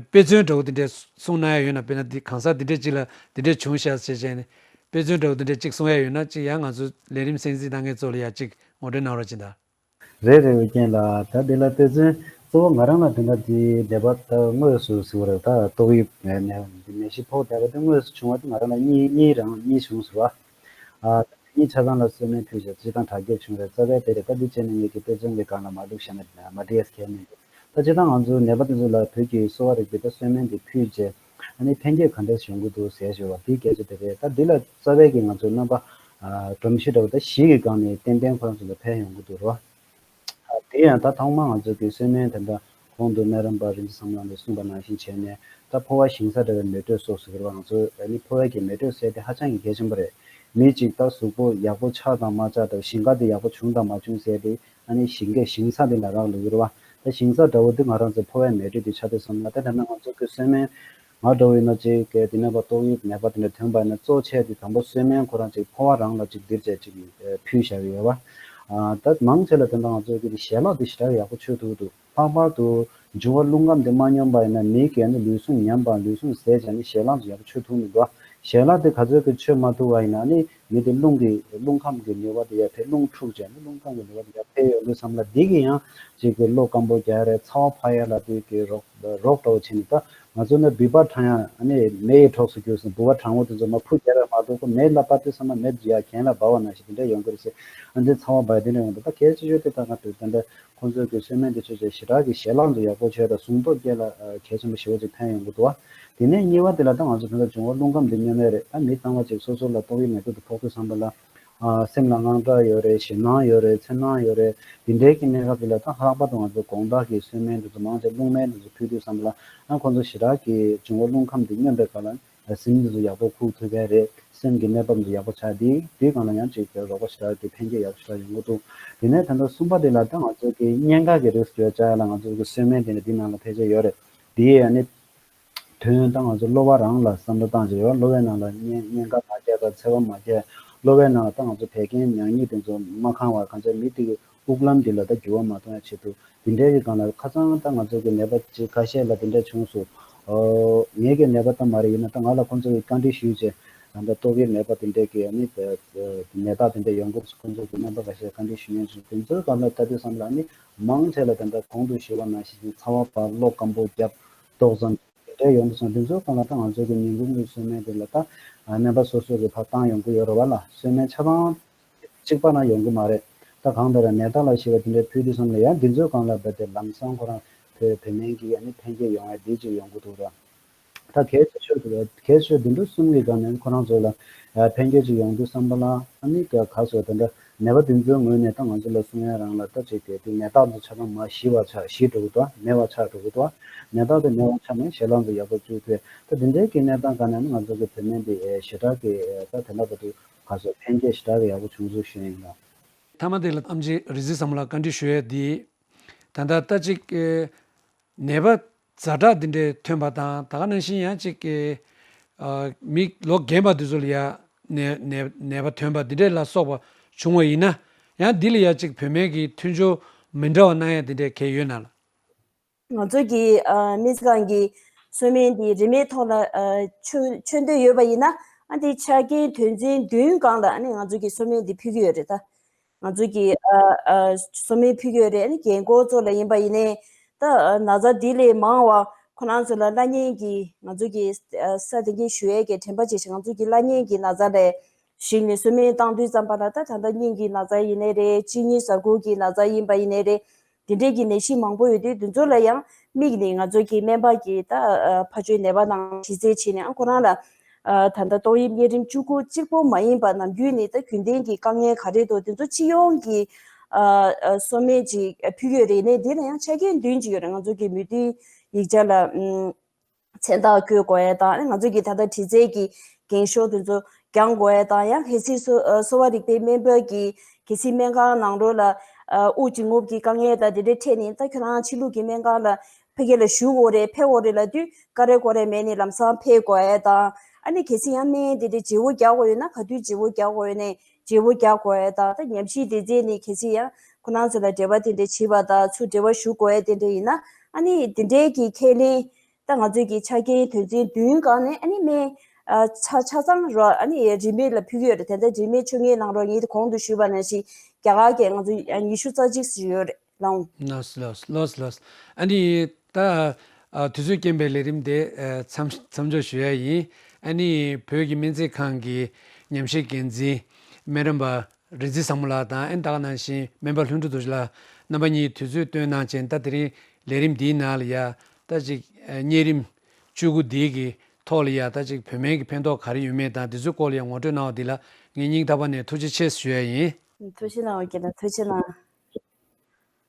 དཔེ་མཚོན་འདྲ་བོ་དེ་འདྲས་གསུང་གནང་ཡ་ཡོད་ན། དཔེར་ན་འདི་གང་ཟག་འདི་འདྲས་ཅིག་ལ་འདི་འདྲས་བྱུང་ཤག་ཟེར་བྱས་ནས་དཔེ་མཚོན་འདྲ་བོ་འདི་འདྲས་ཅིག་གསུང་ཡ་ཡོད་ན་ཅིག་ཡང་ང་ཚོ་ལས་རིམ་གསན་གཟིགས་གནང་མཁན་ཚོ་ལ་ཡ་ཅིག་ངོ་སྤྲོད་གནང་རོགས་གྱིས་དང་། རེད་རེད། འོས་རྒྱན་ལགས། ད་འདི་ལ་དཔེ་མཚོན་གཙོ་བོ་ང་རང་ལ་དེ་འདྲ་འདི་ནད་པ་ད་དངོས་སུ་ཟེར་བ་རེད། ད་ཏོག་དབྱིབས་ནད་ནད་གཞི་ཕོག་བསྡད་པ་དེ་དངོས་སུ་བྱུང་བ་དེ་ང་རང་ལ་གཉིས་གཉིས་རང་གཉིས་བྱུང་ཟེར་བ། ཨ་ད་གཉིས་ཆ་ཚང་ལ་གསོལ་སྨན་ཕུལ་བྱས་སྤྱིར་བཏང་དྲག་སྐྱེད་བྱུང་རེད། རྩ་བའི་དེ་རེད། ད་འདི་བྱས་ནས་ངེད་ཀྱི་དཔེ་མཚོན་གྱི་སྒང་ལ་མ་འདུག་བཤད་ན་མ་འགྲིག་ཡས་གལ་མེད་འདུག་ད་སྤྱིར་བཏང་ང་ཚོ་ནད་པ་དེ་ཚོ་ལ་བོད་ཀྱི་གསོ་བ་རིག་པའི་ད་གསོལ་སྨན་དེ་ཕུལ་བྱས་ཨ་ནི་ཕན་སྐྱེད་ག་འདྲས་ཡོང་གི་འདུག་ཟེར་ཞུ་བ་འདི་སྐད་ཆ་དེ་རེད། ད་འདི་ལ་རྩ་བའི་གི་ང་ཚོ་རྣམ་པ་ཨ་སྒྲོམ་གཞི་འདྲ་བོ་ད་བཞི་གི་སྒང་ནས་ཏན་ཏན་ཁོ་རང་ཚོ་ལ་ཕན་ཡོང་གི་འདུག་རོ། ཨ་དེ་ཡང་ད་ཐོག་མར་ང་ཚོ་གི་གསོལ་སྨན་དེ་འདྲ་གོང་དུ་སྨན་རམས་པ་རིན་ཆེན་བསམ་གླིང་ལགས་གསུངས་པ་ནང་བཞིན་བྱས་ནས་ད་ཕོ་བ་ཞིང་ས་འདྲ་བའི་མེ་དྲོད་གསོ་ཟེར་བ་ང་ཚོ་ཨ་ནི་ཕོ་བའི་གི་མེ་དྲོད་ཟེར་དེ་ཧ་ཅང་གི་གལ་ཆེན་པོ་རེད། མི་གཅིག་ད་གཟུགས་པོ་ཡག་པོ་ཆགས་དང་མ་ཆགས་དང་ཞིང་ཁ་དེ་ཡག་པོ་བྱུང་དང་མ་བྱུང་ཟེར་དེ་ཨ་ནི་ཞིང་ཁའི་ཞིང་ས་དེ་ལ་རག་ལུས་ཀྱི་རེད་བ། ད་ཞིང་ས་འདྲ་བོ་འདི་ང་རང་ཚོ་ཕོ་བའི་མེ་དྲོད་དེ་ཆགས་དུས་ཙམ་ལ་ད་དེ་ནང་ང་ཚོ་གི་གསོལ་སྨན་ང་འདྲ་བོ་ཡིན་ན་ཅིག་གི་དེ་ནས་ཕར་ཏོག་དབྱིབས་ནད་པ་དེ་འདྲ་ཐོན་པ་ཡིན་ན་གཙོ་ཆེ་དེ་དང་པོ་གསོལ་སྨན་ཁོ་རང་ཅིག་ཕོ་བ་རང་ལ་ཅིག་འདིར་བྱས་ཅིག་ཕུལ་བཞག་གི་ཡོད་བ། ད་མང་ཆེ་ལ་དེ་འདྲ་ང་ཚོ་གི་དེ་ཞལ་ལག་དེ་ཞེ་དྲག་ཡག་པོ་མཆོད་ཐུབ་ཀྱི་འདུག་ལྷག་པར་དུ་འབྱུང་བ་རླུང་ཁམས་དེ་མ་སྙོམས་པ་ཡིན་ན་མིའི་གི་ཨ་ནི་ལུས་ཟུངས་ཉམས་པ་ལུས་ཟུངས་ཟད་བྱས་ནས་ཞལ་ལག་ཅིག་ཡག་པོ་མཆོད་ཐུབ་མི་འདུག་ཞལ་ལག་དེ་ག་ཚོད་ཀྱི་མཆོད་མ་ཐུབ་པ་ཡིན་ན་ཨ་ནི་མི་དེ་རླུང་གི་རླུང་ཁམས་ཀྱི་ནུས་པ་དེ་ཡར་འཕེལ། རླུང་འཁྲུགས་བྱས་ནས་རླུང་ཁམས་ཀྱི་ནུས་པ་དེ་ཡར་འཕེལ་ཡོང་དུས་ཙམ་ལ་འདི་གི་ཡང་ཅིག་གི་གློ་སྐམ་པོ་རྒྱག་རེད། ཚ་བ་འཕར་ཡ་ལ་དེ་གི་རོགས་རོགས་འདྲ་བོ་བྱས་ནས། ད་ང་ཚོ་ནི་སྦུག་པ་འཕྲང་ཡ་ཨ་ནི་མེ་ཡི་གྲོགས་སུ་གྱུར་སོང་། སྦུག་པ་འཕྲང་བོ་དེ་ཚོ་མར་འཕུར་རྒྱག་པ་མ་གཏོགས་ཁོ་མེ་ལ་པ་དེ་ཚང་མ་མེ་ཡར་གྱེན་ལ་འབར་བ་ནང་བཞིན་དེ་འདྲ་ཡོང་གི་རེད་ཟེར། ཨ་འདི་ཚ་བ་འབར་དེ་འདྲ་ཡོང་འདུག་ད་གལ་ཆེ་ཤོས་དེ་ད་ང་ཚོས་ད་ལྟ་ཁོང་ཚོས་གི་གསོལ་སྨན་དེ་ཚོ་བྱས་ཞེ་དྲག་གི་ཞལ་ལག་ཚོ་ཡག་པོ་བྱས་དང་ཟུངས་སྟོབས་སྐྱེད་ལ་གལ་ཆེན་པོ་ཞེ་པོ་ཅིག་ཕན་ཡོང་གི་འདུག་བ། དེ་ནས་གཉིས་པ་དེ་ལ་ད་ང་ཚོ་ད་ལྟ་འབྱུང་བ་རླུང་ཁམས་དེ་སྙོམས་ཡས་རེད། ད་མི་གཙང་མ་ཅིག་སོ་སོ་ལ་ཏོག་དབྱིབས་ནད་དུག་དེ་ཕོག་དུས་ཙམ་པ་ལ། ཨ་སེམས་ལ་དངངས་སྐྲག་ཡོད་རེད། ཞེད་སྣང་ཡོད་རེད། འཚེར་སྣང་ཡོད་རེད། འདི་འདྲའི་གི་གནས་སྐབས་དེ་ལ་ད་ལྷག་པར་དུ་ང་ཚོ་དགོང་དག་གི་གསོལ་སྨན་དེ་ཚོ་མང་ཆེ་རླུང་སྨན་དེ་ཚོ་ཕུལ་དུས་ཙམ་པ་ལ་ཨ་ཁོང་ཚོ་ཞེ་དྲག་གི་འབྱུང་བ་རླུང་ཁམས་དེ་སྙོམས་པའི་སྐབས་ལ་ཨ་སེམས་དེ་ཚོ་ཡག་པོ་ཁུག་ཐུབ་ཡ་རེད། སེམས་ཀྱི་གནས་བབ་དེ་ཚོ་ཡག་པོ་ཆགས། དེ་དེའི་སྒང་ལ་ཡང་ཅིག་རོགས་པ་ཞེ་དྲག་གི་ཕན་སྐྱེད་ཡག་པོ་ཞེ་དྲག་ཡོང་གི་འདུག་དེ་ནས་ད་ལྟ་གསུམ་པ་དེ་ལ་ད་ང་ཚོ་གི་གཉན་ཁ་གི་རིགས་སུ་ཡོད་ཅག་ལ་ང་ཚོ་གི་གསོལ་སྨན་དེ་ནི་དེའི་ནང་ལ་ཕལ་ཆེར་ཡོད་རེད། དེ་ཡང་ནི། དོན་ད་ང་ཚོ་གློ་བ་རང་ལ་བསམ་བློ་བཏང་བྱས་ཡོད། གློ་བའི་ནང་ལ་གཉན་གཉན་ཁ་མ་རྒྱག་དང་། ཚ་བ་མ་རྒྱག་གློ་བའི་ནང་ལ་ད་ང་ཚོ་བད་ཀན་མྱང་ཉིད་དེ་ཚོ་མ་ཁེངས་བར་གང་ཅི་མི་དེ་གི་དབུགས་ལམ་འདི་ལ་ད་འགྱུར་བ་མ་གཏོང་ཡ་ཆེད་དུ་འདི་འདྲའི་གི་སྒང་ལ་ཁ་སང་ད་ང་ཚོ་གི་ནད་པ་ཅིག་ཁ་ཤས་ལ་འདི་འདྲ་བྱུང་སོང་། ཨོ་ངའི་གི་ནད་པ་ད་མ་རེད། ཡིན་ན་ད་ང་ལ་ཁོང་ཚོ་གི་བཀའ་འདྲི་ཞུས་བྱས་ད་ལྟ་ཏོག་དབྱིབས་ནད་པ་དེ་འདྲའི་གི་ཨ་ནི་ནད་རྟགས་དེ་འདྲ་ཡོང་གི་ཁོང་ཚོ་གི་རྣམ་པ་ཁ་ཤས་བཀའ་འདྲི་ཞུ་མཁན་ཚོ་དེ་ཚོའི་སྒང་ལ་ལྟ་དུས་ཙམ་ལ་ཨ་ནི་མང་ཆེ་ལ་ད་ལྟ་གོང་དུ་ཞུས་པ་ནང་བཞིན་ཚ་བ་འཕར། གློ་སྐམ་པོ་རྒྱབ། ཏོག་ཙམ་དེ་འདྲ་ཡོང་དུས་ཙམ་དེ་ཚོའི་སྒང་ལ་ད་ང་ཚོ་གི་ཉིན་གུང་གི་གསོལ་སྨན་དེ་ལ་ད་སྨན་པ་སོ་སོ་གི་ཕར་བཏང་ཡོང་གི་ཡོད་རེད་བ་ལ། གསོལ་སྨན་ཆ་ཚང་གཅིག་པ་ན་ཡོང་གི་མ་རེད། ད་གང་ལྟར་ནད་རྟགས་ལ་ཞེས་པ་དེ་འདྲ་ཕུལ་དུས་ཙམ་ལ་ཡང་འདི་ཚོའི་སྒང་ལ་རྦད་དེ་ལམ་སང་ཁོ་རང་བོད་བོད་སྨན་གྱི་ཨ་ནི་ཕན་སྐྱེད་ཡོང་ཡ་འདི་ཅིག་ཡོང་གི་འདུག་ར། ད་གལ་ཆེ་ཤོས་དེ་གལ་ཆེ་ཤོས་འདི་འདྲ་གསུམ་གྱི་སྒང་ནས་ཁོ་རང་ཚོ་ལ་ཕན་སྐྱེད་ཅིག་ཡོང་དུས་ཙམ་པ་ལ་ཨ་ནི་ག་ག་ཚོད་དེ་འདྲ་ནད་པ་འདི་ཚོའི་ངོས་ནས་ད་ང་ཚོ་ལ་གསུང་ཡ་རང་ལ་ད་ཅིག་དེ་དེ་ནད་རྟགས་ཚོ་ཆ་ཚང་མར་ཞི་བ་ཆགས། ཞི་འགྲོ་གི་འདུག་མེད་པ་ཆགས་འགྲོ་གི་འདུག་ནད་རྟགས་དེ་མེད་པ་ཆགས་ནས་ཞལ་ལག་ཚོ་ཡག་པོ་བཅུག་ཐུབ། ད་འདི་འདྲའི་གི་གནས་སྟངས་སྒང་ནས་ང་ཚོ་གི་བོད་སྨན་འདི་ཞེ་དྲག་གི་ད་དེ་འདྲ་བ་དུ་ག་ཚོད་ཕན་སྐྱེད་ཞེ་དྲག་གི་ཡག་པོ་བྱུང་ཚུལ་ཞུ་ཡིན་ལ། མཐའ་མ་དེ་ལ་ཨམ་ཆི་རི་ཛི་བསམ་ལ་བཀའ་འདྲི་ཞུ་ཡས་འདི། ད་ལྟ་ད་ཅིག་ནད་པ་ཛ་དྲག་འདི་འདྲའི་ཐོན་པ་དང་། ད་ག་ནང་བཞིན་ཡང་ཅིག་གི་ཨ་མི་ལོ་རྒན་པ་འདི་ཚོ་ལ་ཡ་ནད་ནད་ནད་པ་ཐོན་པ་འདི་འདྲའི་ལ་སོགས་པ་བྱུང་བ་ཡིན་ན་ཡང་འདི་ལ་ཡ་ཅིག་བོད་སྨན་གྱི་མཐུན་སྦྱོར་མི་འདྲ་བ་གནང་ཡ་འདི་འདྲའི་གལ་ཡོད་ན་ལ། ང་ཚོ་གི་ཨ་སྨན་རྩིས་ཁང་གི་གསོལ་སྨན་འདི་རིན་མེད་ཐོག་ལ་ཨ་མཆོད་མཆོད་འདོད་ཡོད་པ་ཡིན་ན་ཨ་འདི་ཆ་རྐྱེན་དོན་ཚན་བདུན་སྒང་ལ་ཨ་ནི་ང་ཚོ་གི་གསོལ་སྨན་འདི་ཕུལ་གྱི་ཡོད་རེད་ད། ང་ཚོ་གི་ཨ་ཨ་གསོལ་སྨན་ཕུལ་གྱི་ཡོད་རེད། ཨ་ནི་རྒན་འཁོགས་ཚོ་ལ་ཡིན་པ་ཡིན་ནའི་ད་ཨ་ན་ཚ་འདི་ལས་མང་བ་ཁོ་རང་ཚོ་ལ་བླ་གཉན་གྱི་ང་ཚོ་གི་ཨ་ས་དེ་གའི་ཞུ་ཡས་ཀྱི་དྲན་པ་བྱེད་ཞིང་ང་ཚོ་གི་བླ་གཉན་གྱི་ན་ཚ་ལས་གཞི་ནས་གསོལ་སྨན་བཏང་དུས་ཙམ་པ་ལ་ད་ད་ལྟ་སྙིང་གི་ན་ཚ་ཡིན་ནའི་རེད། གཅིན་སྙི་ཟ་ཁུ་གི་ན་ཚ་ཡིན་པ་ཡིན་ནའི་རེད། དེ་འདྲས་ཀྱི་ནད་གཞི་མང་པོ་ཡོད་དུས་དེ་ཚོ་ལ་ཡང་དམིགས་ནས་ང་ཚོ་གི་སྨན་པ་གིས་ད་ཨ་ཕ་ཆོས་ནད་པ་ནང་དྲི་རྩད་བྱས་ནས་ཨ་ཁོ་རང་ལ་ཨ་ད་ལྟ་ཏོག་དབྱིབས་གཉན་རིམས་བཅུ་དགུ་གཅིག་པོ་མ་ཡིན་པ་ནམ་རྒྱུན་ནས་ད་རྒྱུན་ལྡན་གྱི་དཀའ་ངལ་ག་རེ་འདུག་དེ་ཚོ་སྤྱི་ཡོངས་ཀྱི་ཨ་ཨ་གསོལ་སྨན་ཅིག་ཕུལ་ཡོད་རེད། ནས་དེ་ལ་ཡང་ཆ་རྐྱེན་བདུན་ཅིག་ཡོད་རེད། ང་ཚོ་གི་མོས་མཐུན་ཡིག་ཆ་ལ་ཨམ། མཚན་རྟགས་བཀོད་དགོས་ཡས་དང་། ང་ཚོ་གི་ད་ལྟ་དྲི་རྩད་ཀྱི་འགེངས་ཤོག་དེ་ཚོ་བཀང་དགོས་ཡས་དང་། ཡང་གལ་སྲིད་གསོ་ཨ་གསོ་བ་རིག་པའི་སྨན་པ་གིས་གལ་སྲིད་སྨན་ཁང་ནང་ལོགས་ལ་ དབུགས་འབྱིན་རྔུབ་ཀྱི་དཀའ་ངལ་དང་དེ་འདྲའི་འཕྲད་ནས། ད་ཁྱོད་རང་ཕྱི་ལུགས་ཀྱི་སྨན་ཁང་ལ་ཕ་གི་ལ་བཞུགས་དགོས་རེད། ཕེབས་དགོས་རེད་ལབ་དུས་ཀ་རེ་གོ་རེ་མེད་ནས་ལམ་སང་ཕེབས་དགོས་ཡས་དང་། ཨ་ནི་གལ་སྲིད་ཡང་སྨན་དེ་འདྲའི་བརྗེ་བོ་རྒྱག་དགོས་ཡོད་ན་ག་དུས་བརྗེ་བོ་རྒྱག་དགོས་ཡོད་ནས་བརྗེ་བོ་རྒྱག་དགོས་ཡས་དང་། ད་ཉམས་ཞིབ་དེ་རྗེས་ནས་གལ་སྲིད་ཡང་ཁོ་རང་ཚོ་ལ་འབྲེལ་བ་དེ་འདྲ་བྱེད་པ་དང་ཚུར་འབྲེལ་བ་ཞུ་དགོས་ཡས་དེ་འདྲ་ཡིན་ན། ཨ་ནི་དེ་འདྲའི་གི་ཁས་ལེན། ད་ང་ཚོས་ཀྱི་ཆ་རྐྱེན་དོན་ཚན་བདུན་སྒང་ནས་ཨ་ནི་སྨན་ཨ་ཆ་ཆ་ཚང་རོ། ཨ་ནི་རིན་མེད་ལ་ཕུལ་གྱི་ཡོད་རེད། དེ་འདྲ་རིན་མེད་ཆོད་ངེས་གནང་རོགས། ངས་དེ་གོང་དུ་ཞུས་པ་ནང་བཞིན་རྒྱ་གར་གྱི་ང་ཚོ་ཉི་ཤུ་རྩ་གཅིག་ཞིག་ཡོད་རེད་ལགས། ལགས་ལགས་ལགས་ལགས། ཨ་ནི་ད་ཨ་དུས་ཚོད་རྐྱེན་པས་ལས་རིམ་དེ་ཨ་མཚམས་མཚམས་འཇོག་ཞུ་ཡ་ཡིན། ཨ་ནི་བོད་ཀྱི་སྨན་རྩིས་ཁང་གི་ཉམས་ཞིབ་འགན་འཛིན་སྨན་རམས་པ་རིག་འཛིན་བཟང་མོ་ལགས་དང་། ཨ་ནི་ད་ག་ནང་བཞིན་སྨན་པ་ལྷུན་གྲུབ་རྡོ་རྗེ་ལགས། རྣམ་པ་གཉིས་དུས་ཚོད་བཏོན་གནང་བྱས། ད་དེ་རིང་ལས་རིམ་འདིའི་ནང་ལ་ཡ་ད་ཅིག་ཨ་གཉན་རིམས་བཅུ་དགུ་འདིའི་གི་ཐོག་ལ་ཡ་ད་ཅིག་བོད་སྨན་གྱི་ཕན་ཐོགས་ག་རེ་ཡོད་མེད་དང་འདི་ཚོའི་སྐོར་ལ་ཡ་ངོ་སྤྲོད་གནང་བ་འདི་ལ་ངས་སྙིང་ཐག་པ་ནས་ཐུགས་རྗེ་ཆེ་ཞུ་ཡ་ཡིན། ཐུགས་རྗེ་གནང་བ་རྒན་ལགས། ཐུགས་རྗེ་གནང་།